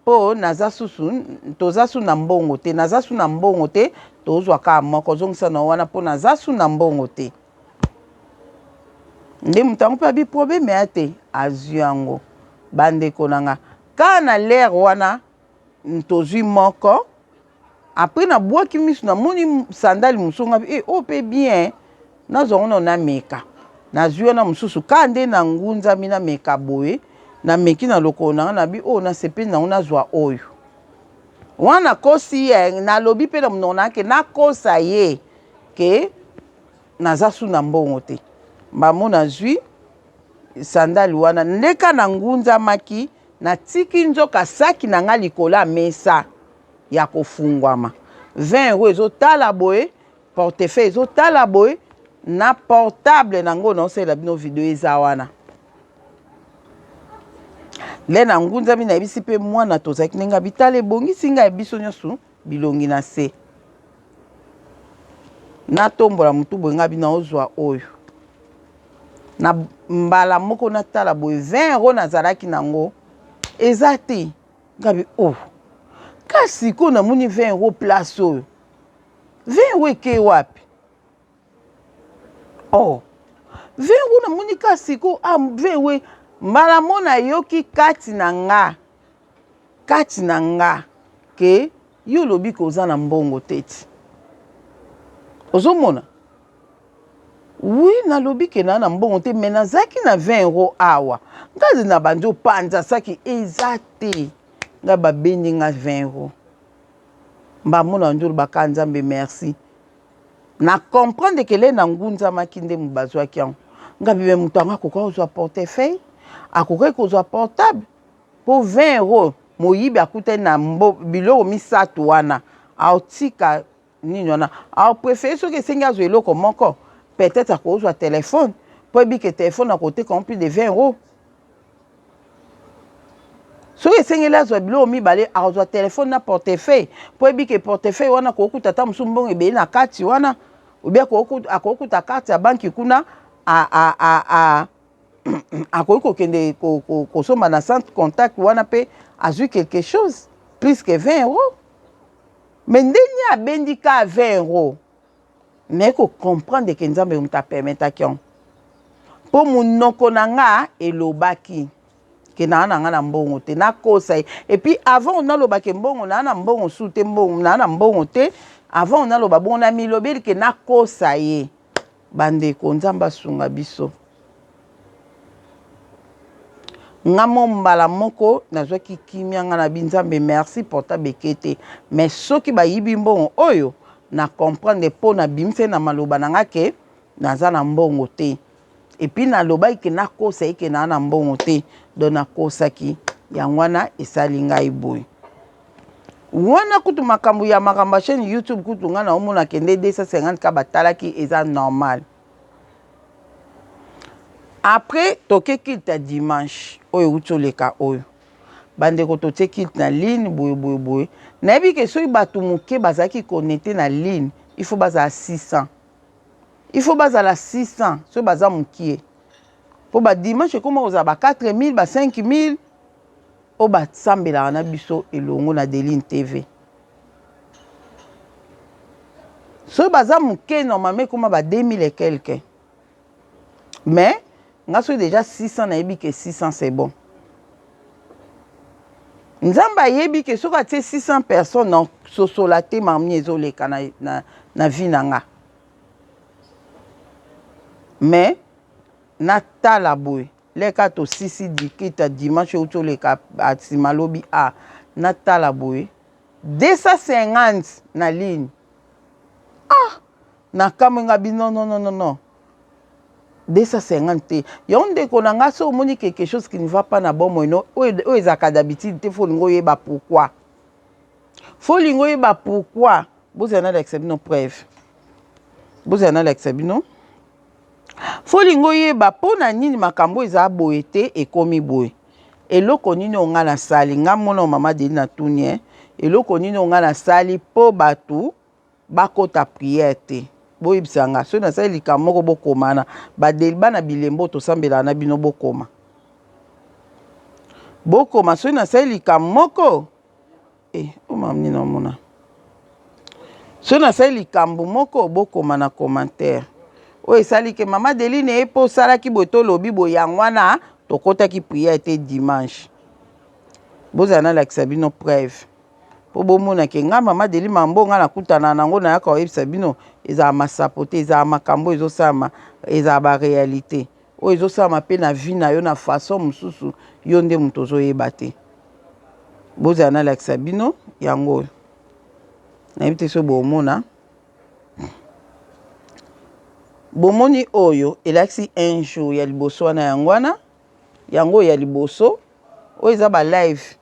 mpo naza susu, toza su na mbongo te, naza su na mbongo te, tozwa kaka moko, ozongisa na wana mpo naza su na mbongo te. Nde moto yango mpe abi probleme ya te, azwi yango. Bandeko na nga, kaka na lere wana tozwi moko. Après na bwaki misu na moni sandale mosusu nga eh oyo pe bien nazwa ngo nao nameka nazwi wana mosusu kaka nde na ngunzami nameka boye nameki na lokolo na nga nabi oyo nasepeli nango nazwa oyo wana nakosi ye nalobi mpe na monoko na ke nakosa ye ke naza su na mbongo te mbamo nazwi sandale wana ndeka na ngunzamaki natiki nzoka saki na nga likolo ya mesa ya kofungwama 20 euro ezotala boye portefeuille ezotala boye na portable na ngo naosalela bino video eza wana nde na ngunzami nayebisi mpe mwana tozalaki ndenge abitala ebongisi ngai biso nyonso bilongi na se natombola motu boye ngai bino ozwa oyo na mbala moko natala boye 20 euro nazalaki nango eza te. Ngabi oh ka sikoyo namoni 20 euro place oyo 20 euro eke wapi oh 20 euro namoni ka sikoyo ah 20 euro mbala mo nayoki kati na nga kati na nga ke yo olobi ke oza na mbongo te ti ozomona Oui nalobi ke na na mbongo te mais nazalaki na 20 euros awa nga na bandi opanza saki eza te nga babendi nga 20 euros mbambo na bandi oloba ka nzambe merci na comprendre ke le na ngunzamaki nde bazwaki yango nga bibe moto yango akoka kozwa portefeuille akokaki kozwa portable mpo 20 euros moyibi akutani na mbo biloko misato wana aotika nini wana a prefere soki esengi azwa eloko moko peut-être akozwa telefone mpo eyebi ke telefone akoteka yango plus de 20 euros soki esengeli azwa biloko mibale akozwa telefone na portefeuille mpo eyebi ke portefeuille wana akokuta ata mosusu mbongo ebele na kati wana obi akokuta karte ya banki kuna akoki kokende kosomba na centre contact wana mpe azwi quelque chose plus que 20 euros Mais ndenge abendi ka 20 euros naye ko comprendre ke Nzambe moto apermetaki yango mpo monoko na nga elobaki ke naa na nga na mbongo te nakosa ye epuis avant naloba ke mbongo naa na mbongo su te mbongo naa na mbongo te avant naloba bongo namilobeli ke nakosa ye Bandeko nzambe asunga biso. Nga mo mbala moko nazwaki kimia nga na bi nzambe merci portable eke te mais soki bayibi mbongo oyo na comprendre po na bimisaki na maloba na nga ke naza na mbongo te et puis nalobaki ke nakosa ye ke naa na mbongo te donc nakosaki yango wana esali ngai boye. Wana kutu makambo ya makambo ya chaîne YouTube kutu nga na omona kende 250 ka batalaki eza normal. Après toke culte ya dimanche oyo euti oleka oyo bandeko totie culte na ligne boye boye boye nayebi ke soki bato moke bazalaki connecte na ligne il faut bazala 600 il faut bazala 600 soki baza mokie mpo ba dimanche ekoma kozala ba 4000 ba 5000 oyo basambelaka na biso elongo na Deline TV. Soki baza moke normalement ekoma ba 2000 et quelque. Mais nga soki déjà 600 nayebi ke 600 c'est bon. Nzambe ayebi ke soki atie 600 personnes na sosola te mamni ezoleka na, na, na vie na nga. Mais natala boye Leka tosisi dikita dimanche euti oleka nsima lobi a natala boye 250 na ligne ah nakamwe nga bi non non non non non. 250 te. Yango ndeko na nga, so omoni quelque chose qui ne va pas na bomoi no, oyo ezalaka d'habitude te, faut olingi oyeba pourquoi. Faut olingi oyeba pourquoi. Bozala nalakisa bino preuve, bozala nalakisa bino. Faut olingi oyeba mpo na nini makambo eza boye te, ekomi boye. Eloko nini oyo nga nasali? Nga mona mama Deli natuni e, eloko nini oyo nga nasali mpo bato bakota prière te? Boyebisa nga soki nasali likambo moko. Bokomana badeli bana bilembo, tosambelaka na bino. Bokoma, bokoma soki nasali likambo moko. E o mama nini omona, soki nasali likambo moko, bokoma na commentaire oyo esali ke mama Deline ye mpo osalaki boye, tolobi boye. Yango wana tokɔtaki prière te dimanche. Bozala nalakisa bino preuve mpo bomona ke nga mama Deli, mambo nga nakutana nango, nayaka koyebisa bino, ezala masapo te, ezala makambo ezosalama, ezala baréalité oyo ezosalama mpe na vie na yo na façon mosusu, yo nde moto ozoyeba te. Bozala nalakisa bino yango oyo. Nayebi te so bomona. Bomoni oyo elakisi un jour ya liboso wana, yango wana, yango ya liboso oyo eza balive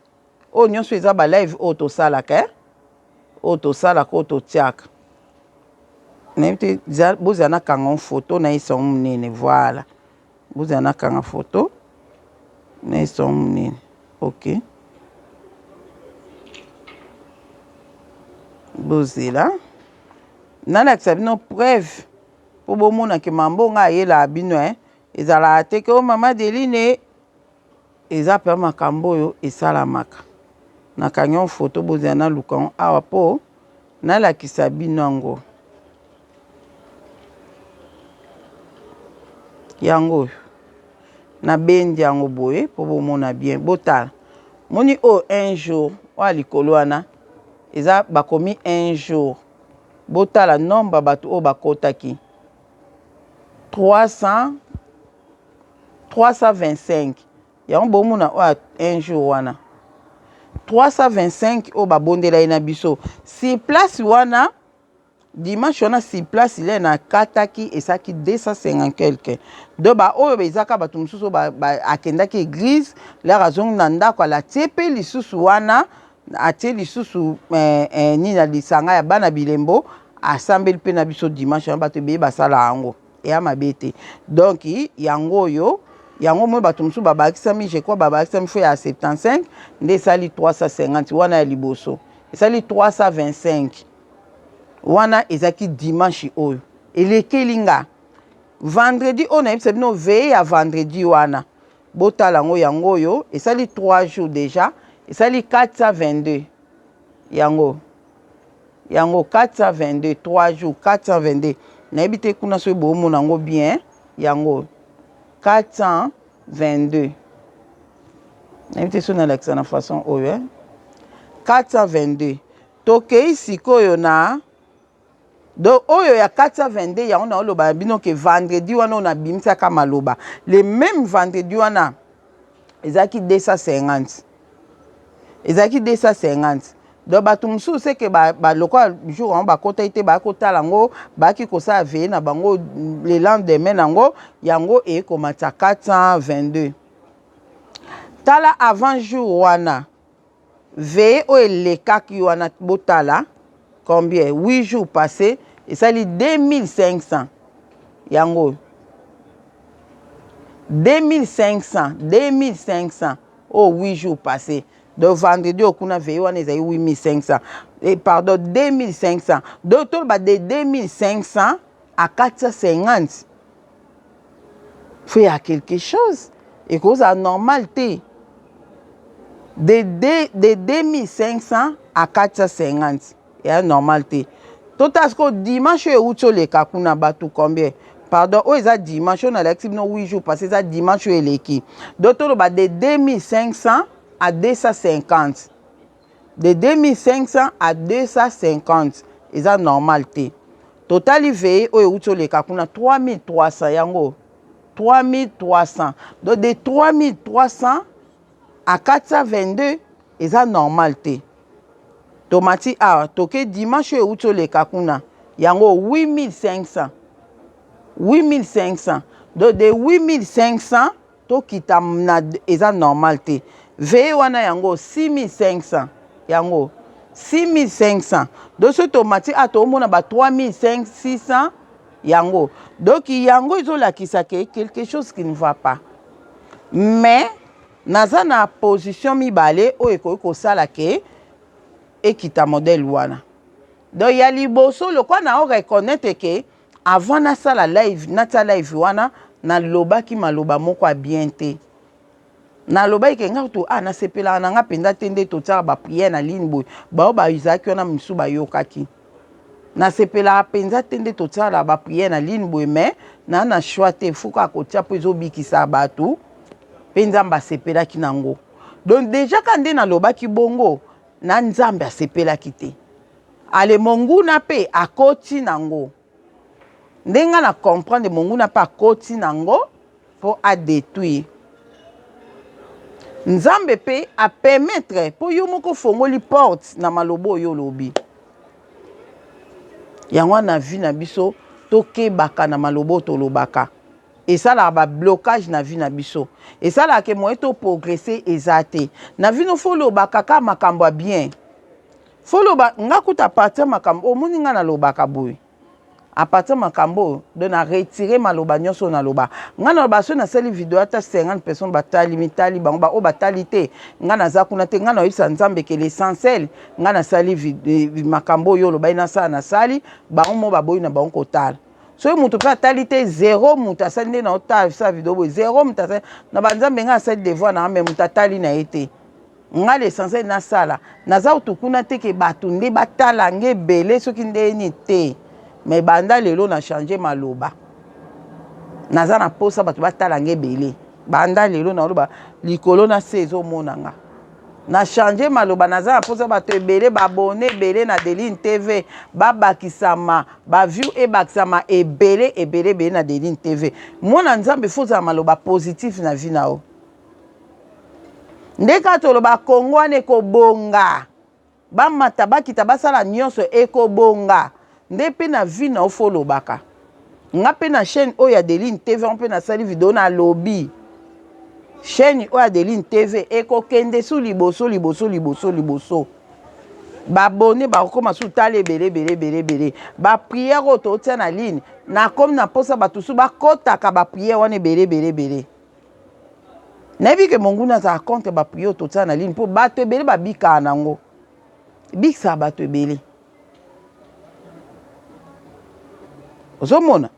oyo nyonso eza balive oyo tosalaka, eh? Oyo tosalaka, oyo totiaka. Nayebi te, bozala nakanga foto na esango monene. Voilà, bozala nakanga foto na esango monene. Ok, bozela nalakisa bino preuve mpo bomonake mambo nga ayelaka bino, eh? Ezalaka te ke o mama Deline, eza mpe makambo oyo esalamaka. Nakangi yango foto, bozela naluka yango awa mpo nalakisa bino yango. Yango oyo nabendi yango boye mpo bomona bien. Botala, moni oyo un jour oyo likolo wana eza bakomi un jour. Botala nombre bato oyo bakotaki: 300, 325. Yango bomona oyo un jour wana, 325 oyo babondela ye na biso sur place wana dimanche wana. Sur place le nakataki, esalaki 250 quelque. Donc baoyo ezaka bato mosusu oyo akendaki église, l'heure azongi na ndako, alatie mpe lisusu wana, atie lisusu nini na lisanga ya bana bilembo, asambeli mpe na biso dimanche wana. Bato ebeye basala yango, eya mabe te. Donc yango oyo, yango moi bato mosusu babakisami, je crois babakisami fo ya 75 nde esali 350 wana ya liboso, esali 325 wana. Ezalaki dimanche oyo elekeli nga. Vendredi oyo nayebisa bino, veillée ya vendredi wana, botala yango, yango oyo esali 3 jours déjà, esali 422. Yango, yango 422, 3 jours 422. Nayebi te kuna soki boomona yango bien. Yango 422, nayebi te soki nalakisa na façon oyo, eh? 422. Tokei sikoyo na donc oyo ya 422. Yango naoloba na bino ke vendredi wana oyo nabimisaka maloba, le même vendredi wana ezalaki 250, ezalaki 250. Donc bato mosusu seke lokola jour yango bakotaki te, bayaki kotala yango, bayaki kosala veillée na bango le lendemain nango, yango ekomata 422. Tala, avant jour wana, veillée oyo elekaki wana, botala combien. 8 jours passé esali 2500. Yango 2500, 2500 oyo 8 jours passé. Donc vendredi oyo kuna, veillée wana ezali 8500, eh, pardon, 2500. Donc toloba de 2500 à 450, faut ya quelque chose ekozala normal te. De 2500 à 450 eya normal te. Totala sikoyo dimanche oyo euti oleka kuna, bato combien? Pardon, oyo eza dimanche oyo nalakisi bino 8 jours parce eza dimanche oyo eleki. Donc toloba de 2500 à 250, de 2500 à 250 eza normal te. Totali veillée oyo euti oleka kuna, 3300. Yango 3300. Donc de 3300 à 422 eza normal te. Tomati awa, toke dimanche oyo euti oleka kuna, yango 8500, 8500. Donc de 8500 tokita na eza normal te. Veille wana yango 6500 yango 6500. Donc soki tomati a toomona ba 3600 yango. Donc yango ezolakisa ke quelque chose qui ne va pas. Mais naza na position mibale oyo ekoki kosala ke ekita modèle wana. Donc ya liboso lokola nao reconnaître ke avant nasala live, natia live wana nalobaki maloba moko ya bien te. Nalobaki ke nga kutu ah nasepelaka na nga mpenza te nde totiaka ba prière na ligne boye, baoyo bazalaki wana misusu bayokaki. Nasepelaka mpenza te nde totiaka ba prière na ligne boye, mais naa na choix te, faut kaka kotia mpo ezobikisa bato mpe Nzambe asepelaki nango. Donc déjà ka nde nalobaki bongo na Nzambe asepelaki te. Ale monguna mpe akoti nango. Nde nga na comprendre monguna mpe akoti nango mpo adétruire. Nzambe mpe apermettre mpo yo moko ofongoli porte na maloba oyo olobi. Yango wana vie na biso tokebaka na maloba oyo tolobaka. Esalaka ba blocage na vie na biso. Esalaka ke moyen to progresser eza te. Na vie no faut olobaka kaka makambo ya bien. Faut oloba nga kuta à partir makambo omoni nga nalobaka boye. À partir makambo oyo donc na retirer maloba nyonso oyo naloba. Nga naloba soki nasali video ata 50 personnes batali mitali bango ba oyo batali te nga naza kuna te, nga nayebisa Nzambe ke l'essentiel nga nasali makambo oyo olobaki nasala nasali bango mo baboyi na bango kotala. Soki moto mpe atali te zero, moto asali nde na otala sa video boye zero, moto asali na banzambe nga asali devoir na nga me moto atali na ye te. Nga l'essentiel nasala naza kutu kuna te ke bato nde batala nga ebele soki ndeni te, me banda lelo na change maloba, naza na posa bato batala nga ebele. Banda lelo naloba likolo na se ezomona nga na change maloba, naza na mposa bato ebele babone ebele na Deline TV, babakisama baview ebakisama ebele ebele ebele na Deline TV. Mwana Nzambe faut ozala maloba positif na vie na yo. Nde kaka toloba Kongo wana ekobonga, bamata bakita basala nyonso ekobonga. Nde mpe na vie na yo faut olobaka. Nga mpe na chaîne oyo ya Deline TV mpe nasali video nalobi chaîne oyo ya Deline TV ekokende su liboso liboso liboso liboso. Babone bakokoma su tala ebele ebele ebele ebele. Baprière oyo totia na ligne nakomi na mposa bato su bakotaka baprière wana ebele ebele ebele. Nayebi ke monguna azala contre baprière oyo totia na ligne mpo bato ebele babikaka nango, ebikisaka bato ebele. Ozomona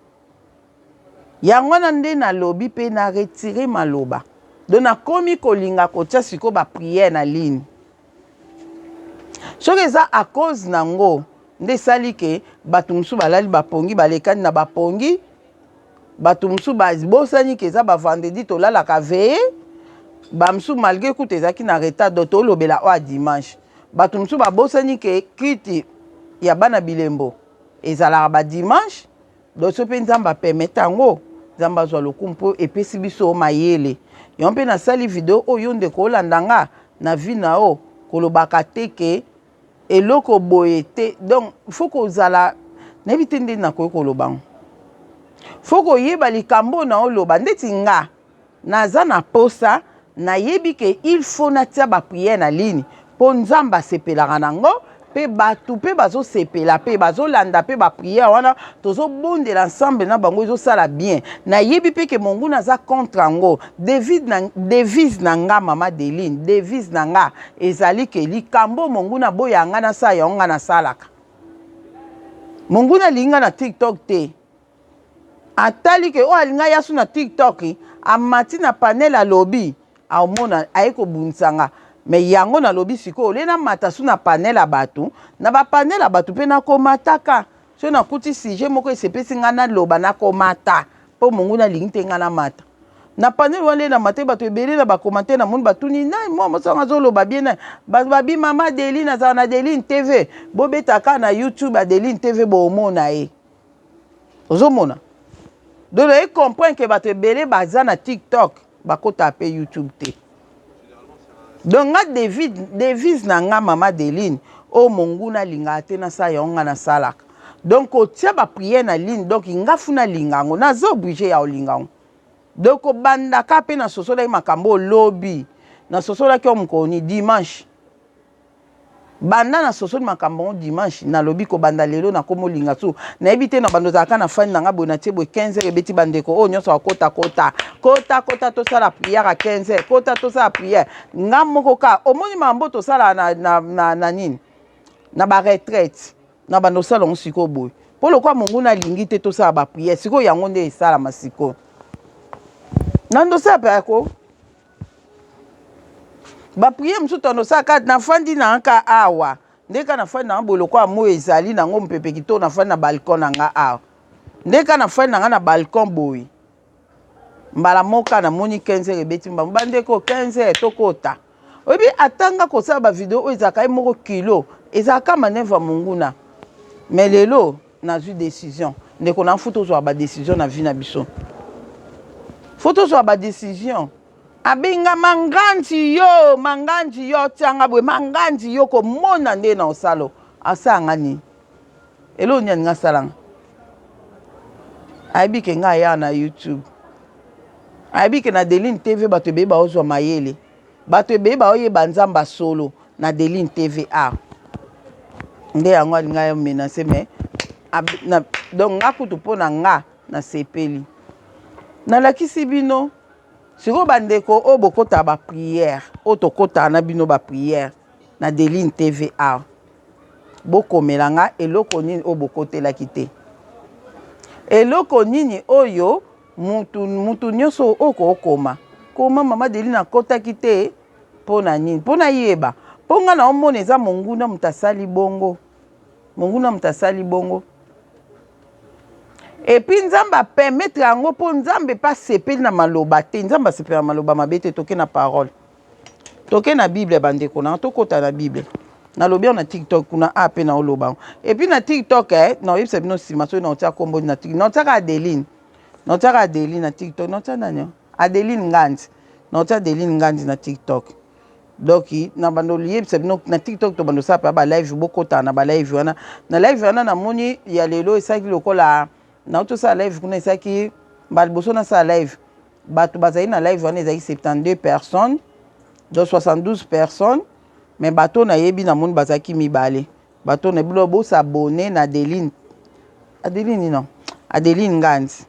yango wana nde nalobi mpe na retire maloba. Donc nakomi kolinga kotia sikoyo baprière na ligne. Soki eza à cause nango nde esali ke bato mosusu balali bapongi, balekani na bapongi, bato mosusu babosani ke eza bavendredi tolalaka veille, bamosusu malgré kutu ezalaki na retard, donc tolobela oyo ya dimanche. Bato mosusu babosani ke culte ya bana bilembo ezalaka ba dimanche. Donc soki mpe Nzambe apermettre yango, Nzambe azwa lokumu mpo epesi biso mayele. Yango mpe nasali video oyo ndeko olanda nga na vie na yo kolobaka te ke eloko boye te. Donc faut kozala nayebi te nde nakoki koloba yango, faut koyeba likambo na oloba. Ndeti nga naza na posa, nayebi ke il faut natia baprière na ligne mpo Nzambe asepelaka nango mpe bato mpe bazosepela mpe bazolanda mpe baprière wana tozobondela ensemble na bango, ezosala bien. Nayebi mpe ke monguna aza contre yango. Devise na nga mama Deline, devise na nga ezali ke likambo monguna boya nga nasala yango nga nasalaka. Monguna alingi nga na TikTok te, atali ke oyo alinga yasu na TikTok amati na panel alobi aomona aye kobundisa nga. Me yango nalobi sikoyo olie namata su na panel ya bato, na bapanel ya bato mpe nakomataka. Soki nakuti sujet moko esepesi nga naloba, nakomata mpo monguna alingi te nga namata na panel wana. Nde namata bato ebele na bacommentaire namoni batuni nai mwa mosango azoloba bien nai bato babi mama Adeline azala na Adeline TV, bobetaka na YouTube Adeline TV boomona ye. Ozomona donc naye comprendre ke bato ebele baza na TikTok bakotaka mpe YouTube te. Donc nga David, devise na nga mama Deline oyo monguna alingaka te nasala yango nga nasalaka. Donc kotia baprière na ligne, donc nga funa alinga yango, naza oblige ya kolinga yango. Donc kobanda ka mpe nasosolaki makambo oyo lobi, nasosolaki oyo mokolo nini? Dimanche. Banda na sosoli makambo yango dimanche, nalobi kobanda lelo nakomi olinga su nayebi te na bando ozalaka na fani na nga boye natie boye 15 heures ebeti bandeko oyo nyonso akota kota kota kota tosala prière ya 15 heures kota tosala prière nga moko ka omoni makambo tosala na, na, na, na nini na ba retraite na bando osala yango sikoyo boye mpo lokola monguna alingi te tosala ba prière sikoyo yango nde esalama sikoyo na ndosala mpe yako Ba prière mosusu tando osala kaka nafandi na nga awa nde kaka nafandi na nga boye lokola moi ezali na ngo mopepe kitoko nafandi na balcon na nga awa nde kaka nafandi na nga na balcon boye mbala moko kaka namoni 15 heures ebeti mbango bandeko 15 heures tokota oyebi ata nga kosala bavideo oyo ezalaka ye moko kilo ezalaka manevre ya monguna mais lelo Nazui decision ndeko na faut tozwa ba decision na vie na biso faut tozwa ba decision abenga manganji yo manganji yo tianga boye manganji yo komona nde na osalo asala nga nini eloko nini alinga asala nga ayebi ke nga aya na youtube ayebi ke na deline tv bato ebele baozwa mayele Bato ebele baoyeba Nzambe ya solo na Adeline TV a nde yango alinga ya menace mais na, donc nga kutu mpo na nga nasepeli nalakisi bino sikoyo bandeko oyo bokotaka ba prière oyo tokotaka na bino ba prière na Adeline TV a bokomela nga eloko nini oyo bokotelaki te eloko nini oyo Mutu mutu nioso oko koma koma mama Adeline akotaki te pona nini po nayeba po nga na omona eza monguna mutu asali bongo monguna mutu asali bongo epuis nzambe apermettre yango po nzambe pe asepeli na maloba te nzambe asepela na maloba mabe te toke na parole toke na bible bandeko na tokota na bible nalobi yango na tiktok kuna a mpe naoloba yango epuis na tiktok eh, naoyebisa bino nsima soki naotia nkombo na tiktok naotiaka adeline naotiaka adeline na tiktok naotia nani adeline nganzi naotia adeline nganzi na tiktok donc na bando oliyebisa bino na tiktok tobando osala mpe balive bokotaka na balive wana na live wana namoni ya lelo esalaki lokola nauti osala live kuna esalaki mbala liboso nasala live Batu bazali na live wana ezalaki 72 personnes donc 72 personnes mais bato oyo nayebi namoni bazalaki mibale bato oyo nayebi lo bosabone na Adeline Adeline non Adeline Nganzi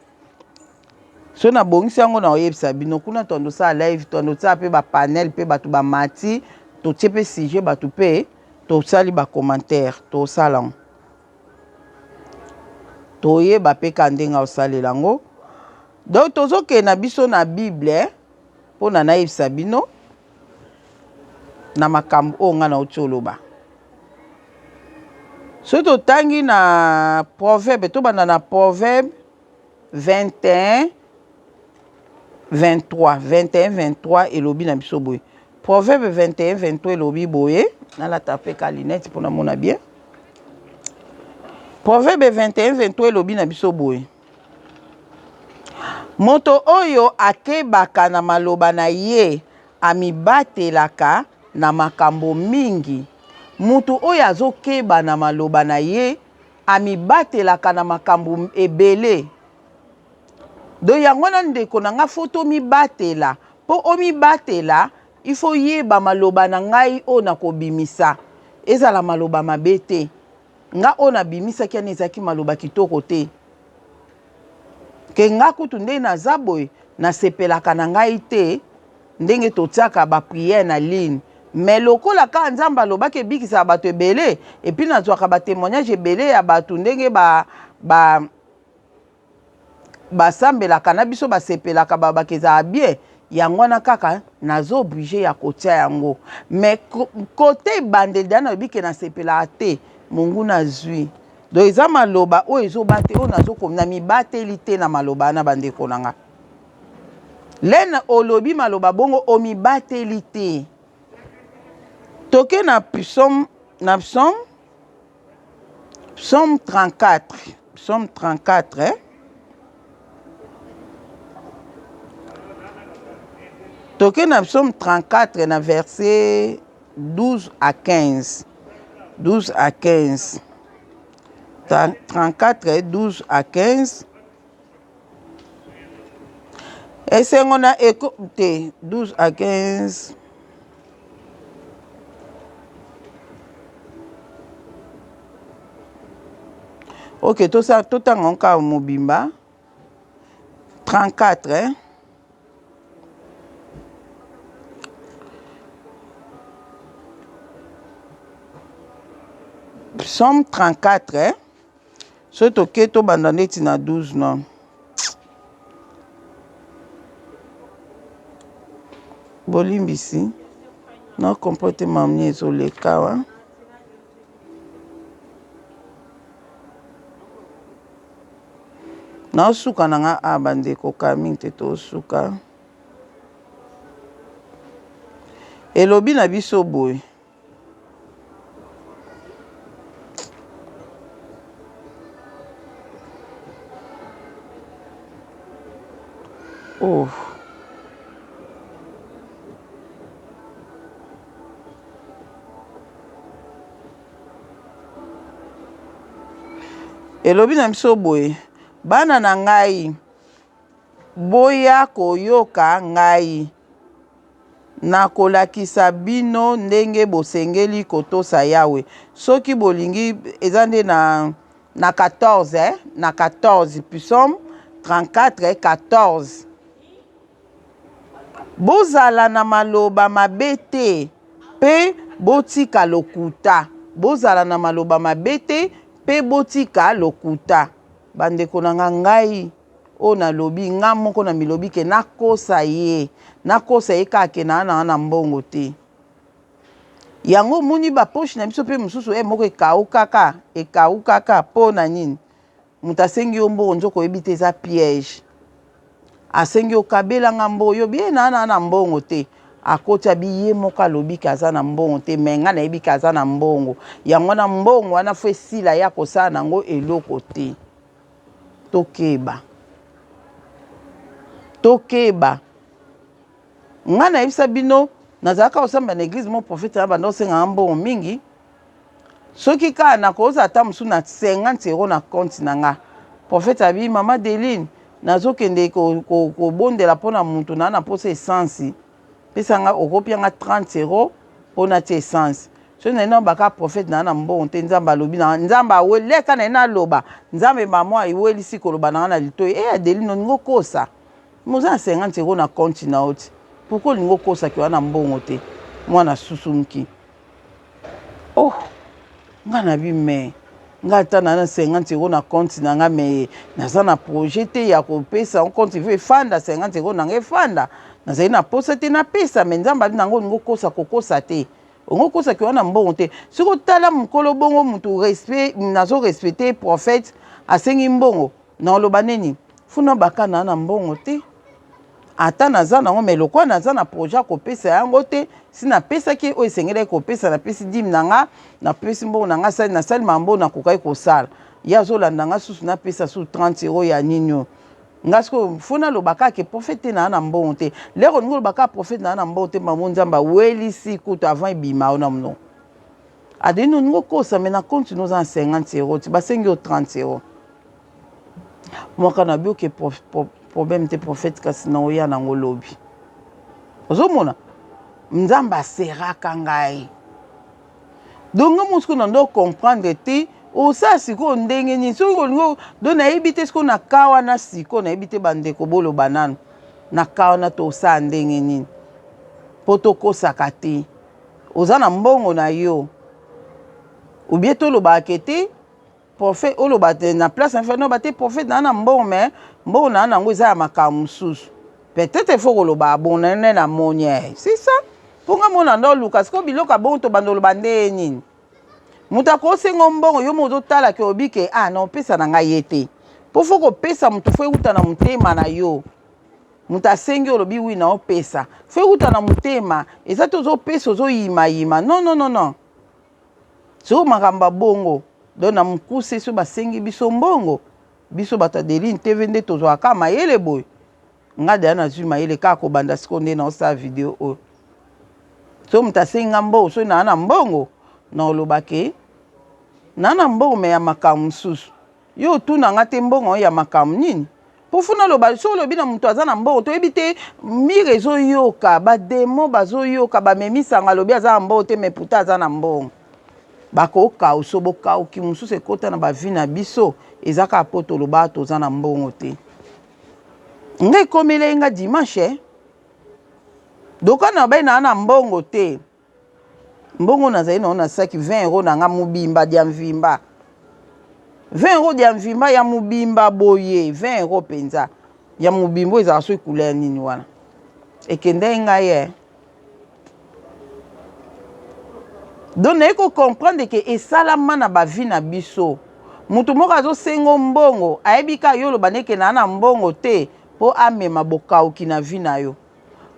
so nabongisi yango na oyebisa bino kuna tondo osala live tondo osala mpe bapanel mpe bato bamati totie mpe sujet bato mpe tosali bacommentaire tosala yango toyeba mpe ka ndenge osalela yango Donc tozo kende na biso na bible pona nayebisa bino na makambo oyo ngai nauti oloba. Soki totangi na proverbe, tobanda na proverbe 21 23 21 23 elobi na biso boye. Proverbe 21 23 elobi boye, nalata mpe ka lunette mpo namona bien. Proverbe 21 23 elobi na biso boye. Moto oyo akebaka na maloba na ye amibatelaka na makambo mingi. Moto oyo azokeba na maloba na ye amibatelaka na makambo ebele. Donc yango wana ndeko na nga faut tomibatela. Po omibatela, il faut oyeba maloba na ngai oyo nakobimisa ezala maloba mabe te. Nga oyo na bimisaki wana ezalaki maloba kitoko te ke nga kutu ndenge naza boye na sepelaka na ngai te ndenge totiaka ba prière na ligne mais lokola kaka nzambe alobaki ebikisaka bato ebele epuis nazwaka ba témoignage ebele ya bato ndenge ba, ba basambelaka na biso basepelaka babaka ezala bien yango wana kaka naza oblige ya kotia yango mais kote ebandeli da nalobi ke nasepelaka te monguna azwi donc eza maloba oyo ezobate oyo nazokomi na mibateli te na maloba wana bandeko na nga lene olobi maloba bongo omibateli te toke na psaume na psaume Psaume 34, psaume 34 eh? Toke na psaume 34 na verset 12 à 15. 12 à 15. 34, 12 à 15. Esengo na eko te 12 à 15. Ok, totanga kaka mobimba 34 eh? Psaume 34 eh? Soki toke tobanda ndeti na 12 non. Bolimbisi na comprendre te mamni ezoleka awa. Naosuka na nga a bandeko kala mingi te tosuka. Elobi na biso boye. Oh. Elobi na biso boye, bana na ngai, boya koyoka ngai. Nakolakisa bino ndenge bosengeli kotosa Yawe. Soki bolingi, eza nde na, na 14, eh, na 14, Psaume 34, 14. Bozala na maloba mabe te mpe botika lokuta. Bozala na maloba mabe te mpe botika lokuta. Bandeko na nga, ngai oyo nalobi, nga moko na milobi ke nakosa ye, nakosa ye kaka ke naa nanga na mbongo te. Yango omoni ba poche na biso mpe mosusu eh, moko ekaukaka, ekaukaka mpo na nini? Moto asengi yo mbongo nzoka oyebi te eza piège. Asengi yo kabela nga mbongo, yo bien naa naa na mbongo te. Akoti abi ye moko alobi ke aza na mbongo te, mais nga nayebi ke aza na mbongo. Yango wana mbongo wana fo esila ye akosala nango eloko te. Tokeba. Tokeba. Nga nayebisa bino nazalaka kosamba na eglise mo prophète na banda osenga nga mbongo mingi. Soki kaka nakozala ata mosusu na 50 euro na compte na nga. Prophète abi mama Deline nazokende kobondela ko, ko mpo na moto na na mposa essence. Pesa nga okopia nga 30 euro mpo natia essence. Soki naye naloba kaka prophète na na mbongo te nzambe alobi na nzambe aweleka naye naloba nzambe mama awelisi koloba na nga na litoyi e eh, Adeline olingi okosa moza na 50 euro na compte na yo ti pourquoi olingi okosa ke wana mbongo te mwana susumki oh nga na bi me nga ata na na 50 euro na compte na nga me naza na projet te ya kopesa yango compte ivo efanda 50 euro na nga efanda nazali na posa te napesa me nzambe abi na ngo olingi okosa kokosa te Ongo okosa ke wana mbongo te. Soki otala mukolo bongo mutu respect nazo respecte prophète asengi mbongo na oloba nini? Funa baka na na mbongo te. Ata naza nango mais lokola naza na projet ya kopesa yango te si napesaki oyo esengelaki kopesa napesi dime na nga napesi mbongo na nga sali nasali mambo nakokaki kosala ye azolanda nga susu napesa susu 30 euro ya nini oyo Nga sikoyo faut naloba kaka ke prophète te naa na mbongo te. Lero olingi oloba kaka prophète naa na mbongo te mamo Nzambe awelisi kutu avant ebima yo na monoko. Adeline olingi okosa mais na compte no oza na 50 euros ti basengi yo 30 euros. Mwaka na bi oke problème te prophète kasi na oya nango lobi. Ozomona Nzambe aseraka ngai. Donc nga moko sikoyo nando comprendre te osala sikoyo ndenge nini soki olingi donc nayebi te sikoyo na ka wana sikoyo nayebi te bandeko boloba nanu na ka wana tosala ndenge nini mpo tokosaka te oza na mbongo na yo obie tolobaka ke te Prophète oloba te na place na no ba te prophète na na mbongo mais mbongo na nango eza ya makambo mosusu peut-être il faut koloba bon na na moni eh c'est ça mpo nga mona ndo oluka sikoyo biloko ya bongo tobanda oloba nde nini moto akosenga mbongo yo moko ozotala ke obi ke ah na opesa na ngai ye te mpo fo kopesa moto fo euta na motema na yo moto asengi olobi wi na opesa fo euta na motema eza te ozopesa ozoyimayima non non non non Sikoyo makambo ya bongo donc na mokuse soki basengi biso mbongo biso bato ya Adeline TV nde tozwaka kaka mayele boye nga deja nazwi mayele kaka kobanda sikoyo nde naosala video oyo soki moto asengi nga mbongo soki naa na mbongo naoloba ke naa na mbongo me ya makambo mosusu yo otuna nga te mbongo ya makambo nini. Po faut naloba, soki olobi na moto aza na mbongo, toyebi te mire ezoyoka, bademo bazoyoka, bamemi sango alobi aza na mbongo te, mais pourtant aza na mbongo. Bakokauso bokauki mosusu ekota na bavi na biso, eza kaka mpo toloba toza na mbongo te. Nga ekomeli nga dimanche eh? Doka na bai na na mbongo te. Mbongo nazali nango na saki 20 euro na nga mobimba dia mvimba. 20 euro dia mvimba ya mobimba boye 20 euro mpenza ya mobimba oyo ezalaka soki couleur nini wana ekendaki ngai eh. Donc naye ko comprendre ke esalama na ba vie na biso. Moto moko azosengo mbongo ayebi kaka yo oloba neke na na mbongo te mpo amema bokauki na vie na yo.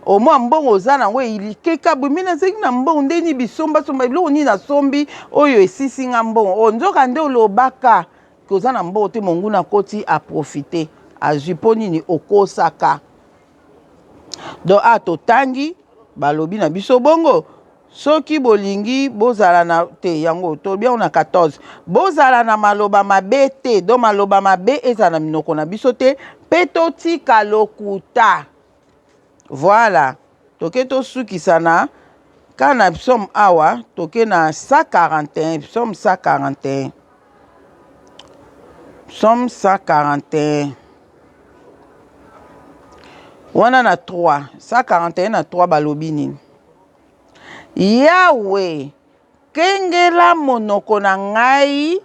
Omwa mbongo oza nango elikeka boye, me nazalaki na mbongo nde nini bisombasomba biloko nini nasombi oyo esisi nga mbongo oyo, nzoka nde olobaka ke oza na mbongo te, monguna akoti aprofite azwi mpo nini okosaka. Donc a totangi balobi na biso bongo soki bolingi bozala na te yango tolobi yango na 14 bozala na maloba mabe te, donc maloba mabe ezala na minoko na biso te mpe totika lokuta. Voilà, toke tosukisa na ka na psaume awa, toke na 141, psaume 141, psaume 141 wana na 3, 141 na 3 balobi nini? Yawe, kengela monoko na ngai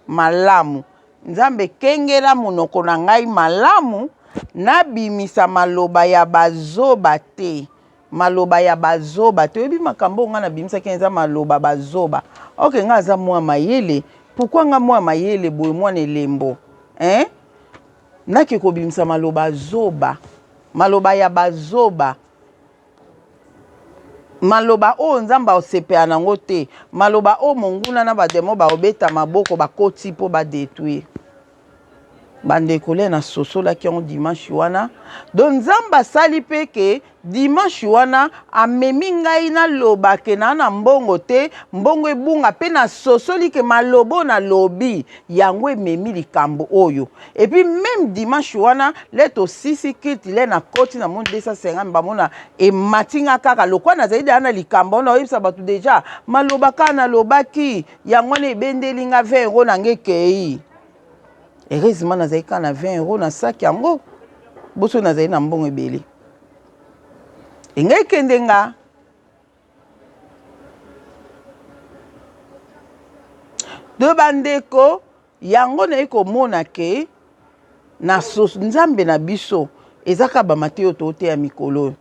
malamu. Nzambe, kengela monoko na ngai malamu, nabimisa maloba ya bazoba te. Maloba ya bazoba te. Oyebi makambo oyo ngai nabimisaki eza maloba bazoba. Ok, ngai aza mwa mayele. Pourquoi ngai mwa mayele boye, mwana elembo? Hein? Nake kobimisa maloba zoba. Maloba ya bazoba. Maloba oyo Nzambe akosepela na yango te, maloba oyo monguna na bademo bakobeta maboko bakoti mpo ba detruire. Bandeko le nasosolaki yango dimanche wana. Donc Nzambe asali mpe ke dimanche wana amemi ngai naloba ke naa na mbongo te, mbongo ebunga, mpe nasosoli ke maloba oyo nalobi yango ememi likambo oyo. Et puis meme dimanche wana le tosisi culte le nakoti na moni 250 bamona emati nga kaka lokwa nazali deja na likambo wana oyebisa bato deja maloba kaka nalobaki yango wana ebendeli nga 20 euro na nga ekei. Heureusement nazali kaka na 20 euro na saki yango boso nazali na mbongo ebele engai ekende nga. De bandeko Yango naye komona ke na nzambe na biso eza kaka ba mateya oyo toteya mikolo oyo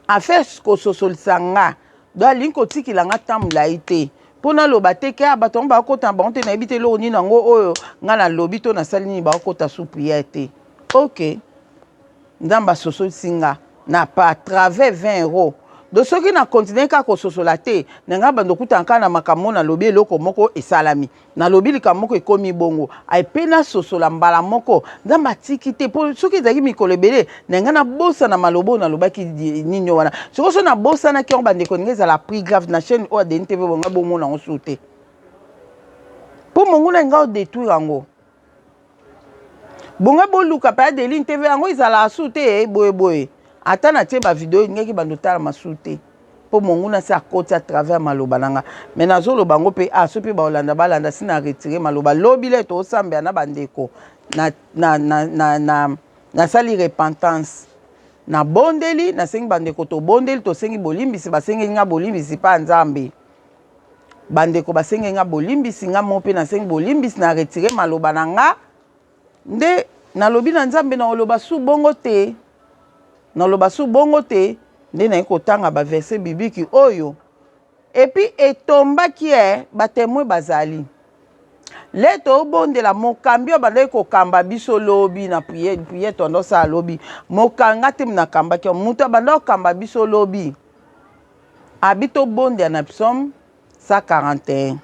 affaire kososolisa nga donc alingi kotikela nga temps molayi te mpo naloba te ke ah, bato yango bakota na bango te, nayebi te eloko nini yango oyo nga nalobi to nasali nini, bakota sous prière te. Ok, Nzambe asosolisi nga na pa travers 20 euros. Donc soki na continuer kaka kososola te, na ngai bando okutana kaka na makambo nalobi eloko moko esalami, nalobi likambo moko ekomi bongo, mpe nasosola mbala moko. Nzambe atiki te, mpo soki ezalaki mikolo ebele na ngai nabosana maloba oyo nalobaki nini wana. Sikoyo soki nabosanaki yango, bandeko, ndenge ezala prix grave na chaîne oyo ya Denis TV, bonga bomona yango su te, mpo monguna ngai odetruire yango. Bonga boluka pe Adeline TV yango ezalaka su te eh, boye boye ata na tie ba video elingaki bando talama su te po monguna si akoti à travers maloba na nga mais nazoloba yango pe ah soki pe baolanda balanda si na retire maloba lobi le tosambela na bandeko na na na na na nasali repentance nabondeli nasengi bandeko tobondeli tosengi bolimbisi basengeli nga bolimbisi pa Nzambe Bandeko basengi nga bolimbisi, nga moko mpe nasengi bolimbisi, na retire maloba na nga nde nalobi na Nzambe nakoloba su bongo te, naloba su bongo te, nde naye kotanga ba verset biblique oyo epuis etombaki e ba temoin bazali le tobondela mokambi oyo abandaki kokamba biso lobi na priere, priere toanda osala lobi mokanga te nakambaki moto abandaki kokamba biso lobi Abi tobondela na psaume 141.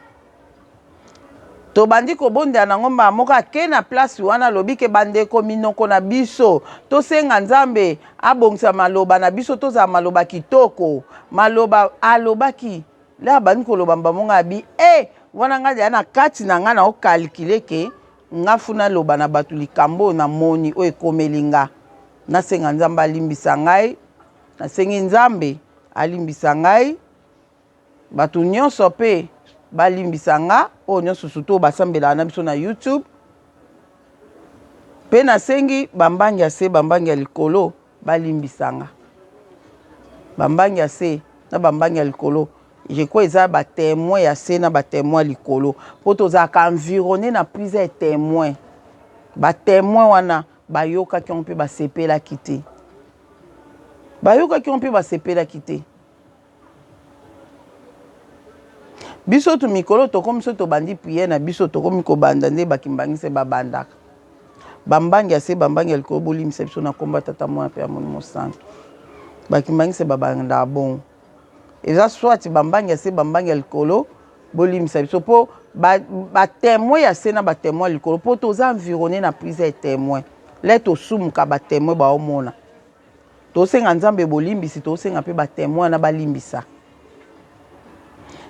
Tobandi kobondela nango mbala moko ake na place wana alobi ke bandeko minoko na biso tosenga Nzambe abongisa maloba na biso tozala maloba kitoko. Maloba alobaki le abandi koloba mbala moko abi e eh, wana ngai deja na kati na ngai nao calculer ke. Nga faut naloba na bato likambo oyo namoni, oyo ekomeli nga. Nasenga Nzambe alimbisa ngai. Nasengi Nzambe alimbisa ngai. Bato nyonso mpe balimbisa nga, oyo nyonso surtout oyo basambelaka na biso na YouTube. Mpe nasengi bambangi ya se, bambangi ya likolo balimbisa nga. Bambangi ya se na bambangi ya likolo, je crois eza ba temoin ya se na ba temoin ya likolo, mpo tozalaka environne na plusieurs temoin. Ba temoin wana bayokaki yango mpe basepelaki te, bayokaki yango mpe basepelaki te. Biso tu mikolo tokomi so tobandi prière na biso, tokomi kobanda nde bakimbangise babandaka. Bambangi ya se, bambangi ya likolo, bolimbisa biso na kombo ya Tata, Mwana mpe ya Molimo Santu. Bakimbangise babandaka bongo. Eza soit bambangi ya se, bambangi ya likolo, bolimbisa biso mpo ba témoin ya se na ba témoin ya likolo, mpo toza environné na prise ya témoin. Le tosumuka ba témoin baomona. Tosenga Nzambe bolimbisi, tosenga mpe ba temoin wana balimbisa.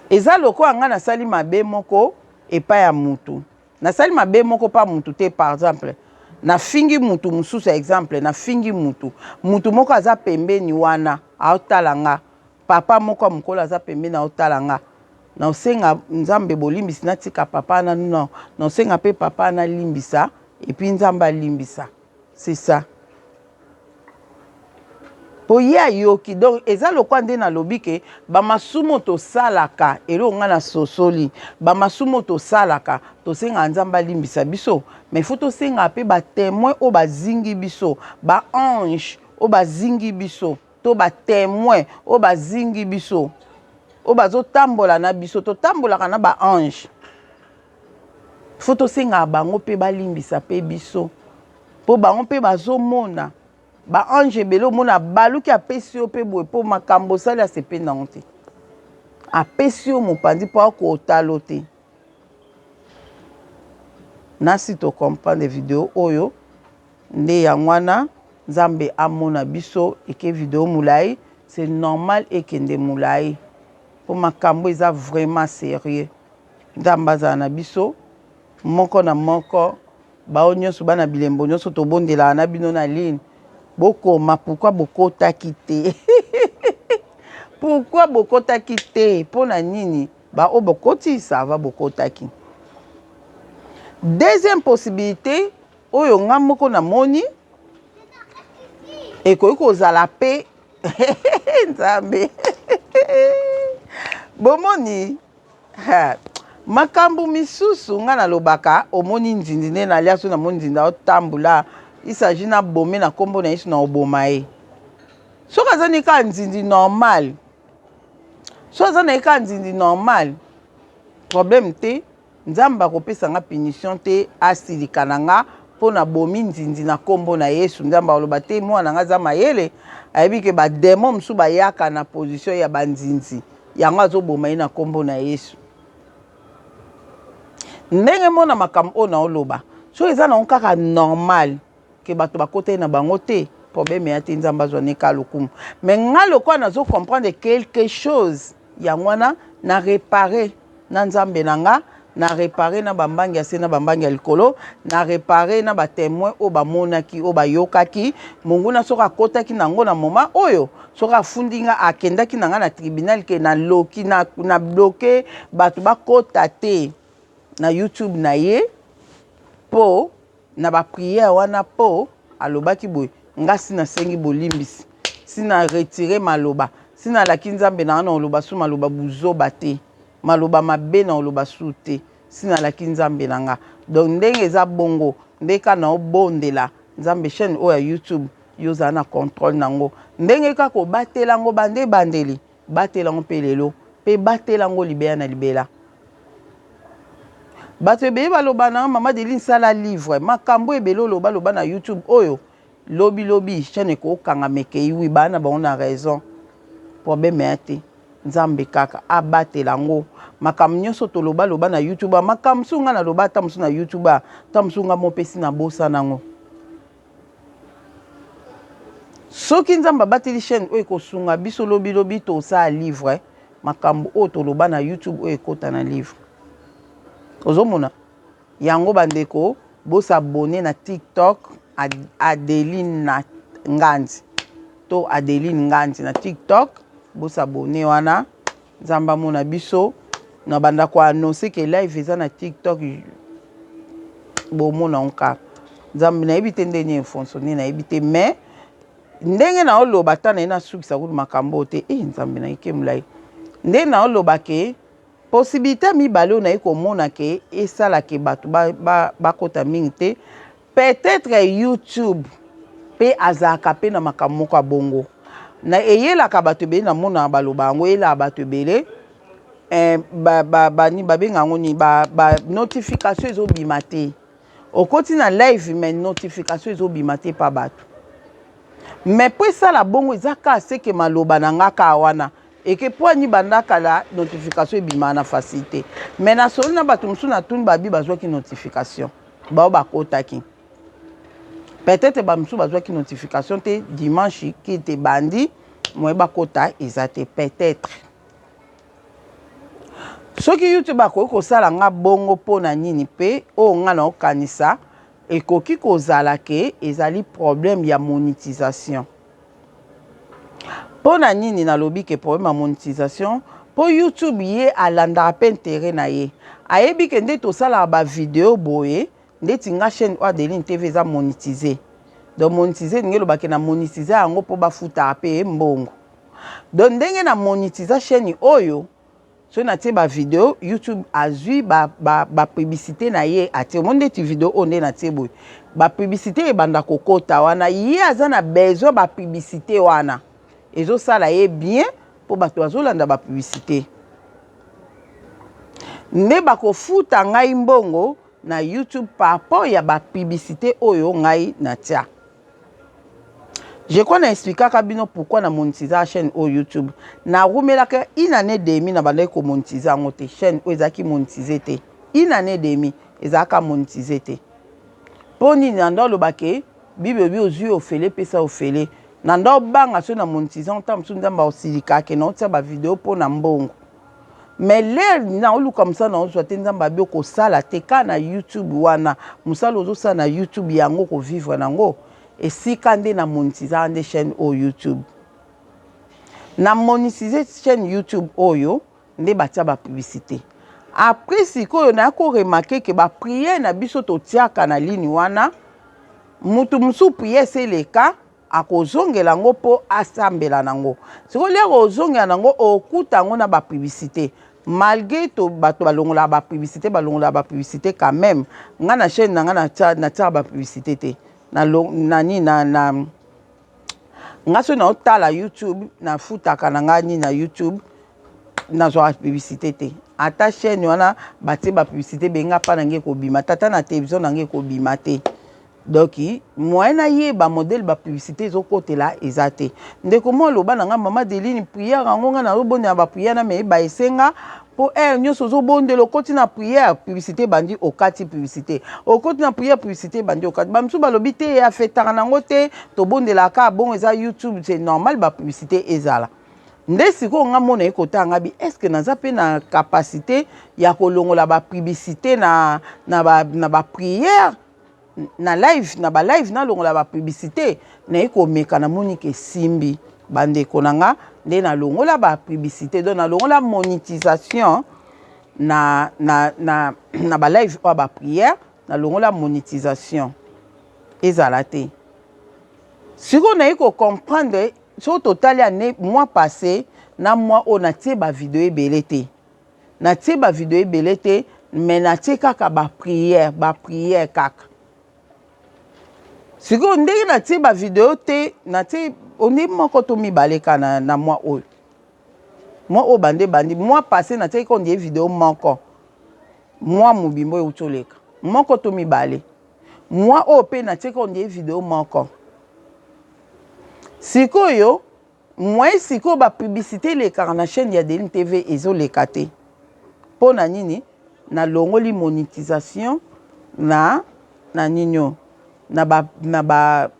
Eza lokola nga nasali mabe moko epai ya mutu. Nasali mabe moko pa mutu te, par exemple nafingi mutu mosusu, exemple nafingi mutu, mutu moko aza pembeni wana aotala nga, papa moko ya mokolo aza pembeni aotala nga, naosenga Nzambe bolimbisi, natika papa wana non, naosenga mpe papa wana alimbisa, et puis Nzambe alimbisa. C'est ça. Po ye ayoki donc eza lokwa nde nalobi ke ba masumu tosalaka, eloko nga na sosoli, ba masumu tosalaka tosengaka Nzambe alimbisa biso, mais faut tosengaka pe ba temoin oyo bazingi biso, ba ange oyo bazingi biso, to ba temoin oyo bazingi biso, oyo bazotambola na biso, totambolaka na ba ange. Faut tosengaka bango pe balimbisa pe biso, po bango pe bazomona ba ange ebele, omona abaluki apesi yo pe boye po makambo osali asepeli nango te, apesi yo mopanzi po akotalo te. Nasi to comprendre video oyo nde yango wana Nzambe amona biso eke video molayi, c'est normal ekende molayi po makambo eza vraiment serieux. Nzambe azala na biso moko na moko, bao nyonso bana bilembo nyonso tobondelaka na bino na ligne, bokoma pourquoi bokotaki te pourquoi bokotaki te, mpo na nini baoyo bokoti ça va bokotaki. Deuxième possibilité oyo nga moko namoni ekoki kozala pe Nzambe bomoni Ha, makambo misusu nga nalobaka, omoni nzinzi nde nalia so namoni nzinzi aotambula, il s'agit na bome na kombo na Yesu na oboma ye. Soki aza ni kaka nzinzi normal, soki aza na ye kaka nzinzi normal, problème te. Nzambe akopesa nga punition te, asilika na nga mpo na bomi nzinzi na kombo na Yesu. Nzambe akoloba te mwana na nga aza mayele, ayebi ke ba demon mosusu bayaka na position ya ba nzinzi, yango azoboma ye na kombo na Yesu. Ndenge mona makambo oyo naoloba, soki eza nango kaka normal ke bato bakotaki na bango te, problème ya te, Nzambe azwa ne ka lokumu. Mais nga lokola nazo comprendre quelque chose, yango wana na reparer na Nzambe na nga, na reparer na bambangi ya se na bambangi ya likolo, na reparer na ba temoins oyo bamonaki, oyo bayokaki. Monguna soki akotaki na yango na moment oyo, soki afundi nga, akendaki na nga na tribunal ke na loki, na, na bloquer bato bakota te na YouTube na ye po na ba prière wana, po alobaki boye, nga si nasengi bolimbisi, si na retire maloba, si nalaki Nzambe na nga na oloba su maloba buzoba te, maloba mabe na oloba su te, si nalaki Nzambe na nga. Donc ndenge eza bongo nde kaka na obondela Nzambe chaîne oyo ya YouTube yo ozala na contrôle na ngo, ndenge kaka obatela ngo banda ebandeli, batela ngo pe lelo, pe batela ngo libela na libela. Bato ebele baloba na mama Adeline sala livre, makambo ebele oloba loba na YouTube oyo lobi lobi chaîne ekokanga mekei, oui bana bango na raison, problème ya te, Nzambe kaka abatela ngo. Makambo nyonso toloba loba na YouTube, makambo mosusu nga naloba ata mosusu na YouTube, ata mosusu nga mopesi na bosana ngo. Soki Nzambe abateli chaîne oyo ekosunga biso lobi lobi tosala livre, makambo oyo toloba na YouTube oyo ekota na livre. Ozomona yango bandeko. Bo s'abonner na TikTok Adeline na Nganzi to Adeline Nganzi na TikTok bo s'abonner wana Nzambe amona biso na banda ko annoncer que live eza na TikTok bomona ngo kaka Nzambe nayebi te ndenge nini efonctionne nayebi te mais ndenge naoloba ata naye nasukisa kutu makambo oyo te e Nzambe na ike molai ndenge naoloba ke Possibilite ya mibale oyo naye komona ke esala ke batu bakota mingi te, peut etre YouTube pe azalaka pe na makambo moko ya bongo. Na eyelaka batu ebele na monaka baloba yango eyelaka batu ebele eh, ba, ba, ba, babenga yango nini ba, ba notification ezobima te. Okoti na live mais notification ezobima te pa batu. Mais po esala bongo eza kaka seke maloba na nga kaka wana eke po ani banda kala notification ebimaka na facilité mais na soli na bato mosusu na tuni babi bazwaki notification bao bakotaki peut-être ba mosusu bazwaki notification te dimanche kite ebandi moye bakota eza te peut-être soki youtube akoki kosala nga bongo mpo na nini mpe oyo nga naokanisa ekoki kozala ke ezali problème ya monétisation Mpo na nini nalobi ke problème ya monetisation? Mpo YouTube ye alandaka mpe interet na ye. Ayebi ke nde tosalaka ba video boye, ndeti nga chaîne oyo Adeline TV eza monetise. Donc monetise elingi eloba ke na monetiza yango mpo bafutaka mpe mbongo. Donc ndenge na monetiza chaîne oyo, Soki natie ba video YouTube azui ba ba ba publicite na ye atie omoni ndeti video oyo nde natie boye ba publicite ebanda kokota wana ye aza na besoin ba publicite wana ezosala ye bien mpo bato bazolanda ba publicite nde bakofuta ngai mbongo na YouTube par rapport ya ba publicite oyo ngai natia. Je crois na explikaka bino pourquoi na monetiza chaîne oyo YouTube. Na rumelaka une année demi na bandaki ko monetize yango te. Chaîne oyo ezalaki monetize te. Une année demi ezalaka monetize te. Mpo nini na ndo aloba ke Bible elobi ozwi ofele pesa ofele. Na ndo banga soki na monetize yango ntango mosusu Nzambe akosilika ke na otia ba video mpo na mbongo. Mais l'heure na oluka mosala na ozwa te Nzambe abi okosala te kaka na YouTube wana mosala ozosala na YouTube yango oko vivre nango esika nde na monetizaka nde chaîne oyo YouTube na monetize chaîne YouTube oyo nde batia ba publicité après sikoyo naya ko remarquer ke ba prière na biso totiaka na ligne wana mutu mosusu prière esi eleka Akozongela yango po asambela nango. Sikoyo lere ozongela nango okuta yango na ba publicite. Malgre to bato balongolaka ba publicite balongolaka ba publicite quand meme. Nga na chaine na nga natiaka ba publicite te. Na nani na na nga soki naotala YouTube nafutaka na nga nini na YouTube nazwaka publicite te. Ata chaine wana batie ba publicite ebele nga pa na nga ekobima te ata na television na nga ekobima te. Donc moyen nayeba modèle ba publicité ezokotela eza te. Ndeko moko aloba na nga mama Adeline prière yango nga nazobondela ba prière na mais ba esenga po heure nyonso ozobondela okoti na prière publicité ebandi okati publicité okoti na prière publicité ebandi okati. Ba misusu balobi te afetaka nango te tobondelaka kaka bongo eza YouTube c'est normal ba publicité ezala. Nde sikoyo nga mona ye kotala nga bi est ce que naza pe na capacité ya kolongola ba publicité na na ba na ba prière na live na ba live nalongola ba publicité naye komeka namoni ke esimbi bandeko na nga nde nalongola ba publicité donc nalongola monétisation na, na, na, na ba live oyo ba prière nalongola monétisation ezala te sikoyo naye kocomprendre soki totali année mois passé na mois oyo natie ba video ebele te Natie ba video ebele te mais natie kaka ba prière ba prière kaka. Sikoyo ndenge natie ba video te natie onde moko to mibale kaka na, na mois oyo. Mois oyo bande bandi mois passé natiaki kaka ondie video moko. Mois mobimba oyo euti oleka. Moko to mibale. Mois oyo pe natie kaka ondie video moko. Sikoyo Moyen sikoyo ba publicite elekaka na chaine ya Adeline TV ezo leka te pona nini na longoli monetisation na na ninio na ba na ba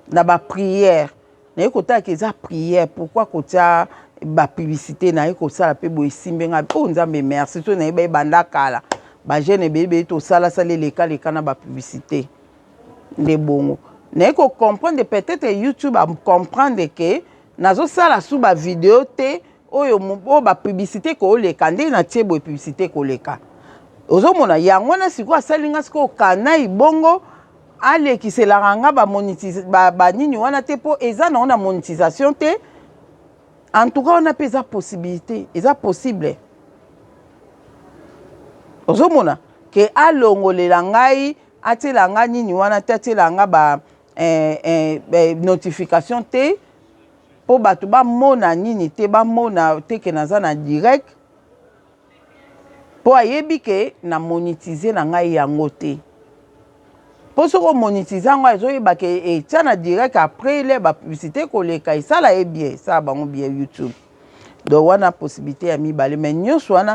na ba prière naye kotala ke eza prière pourquoi kotia ba publicite naye kosala pe boye esimbi nga oh nzambe merci soki nayeba ebanda kala. Bajeune ebele ebele tosalasala, elekaleka na bapublicité nde bongo. Naye kocomprendre, peut-être YouTube acomprendre ke nazosala su bavideo te oyo bapublicité koleka. Nde natie boye, publicité koleka, ozomona yango wana. Sikoyo asali nga sikoyo kanai bongo, alekiselaka nga banini wana te, mpo eza nango na monétisation te. En tout cas, wana mpe eza possibilité, eza possible. Ozomona ke alongolela ngai, atiela nga nini wana te, atiela nga ba notification te, mpo bato bamona nini te, bamona te ke naza na direct, mpo ayebi ke na monétise na ngai yango te. Mpo soki omonétise yango, ezoyeba ke etia na direct, après le bapublicité koleka, esala ye bien, esala bango bien, YouTube. Donc wana possibilité ya mibale, mais nyonso wana.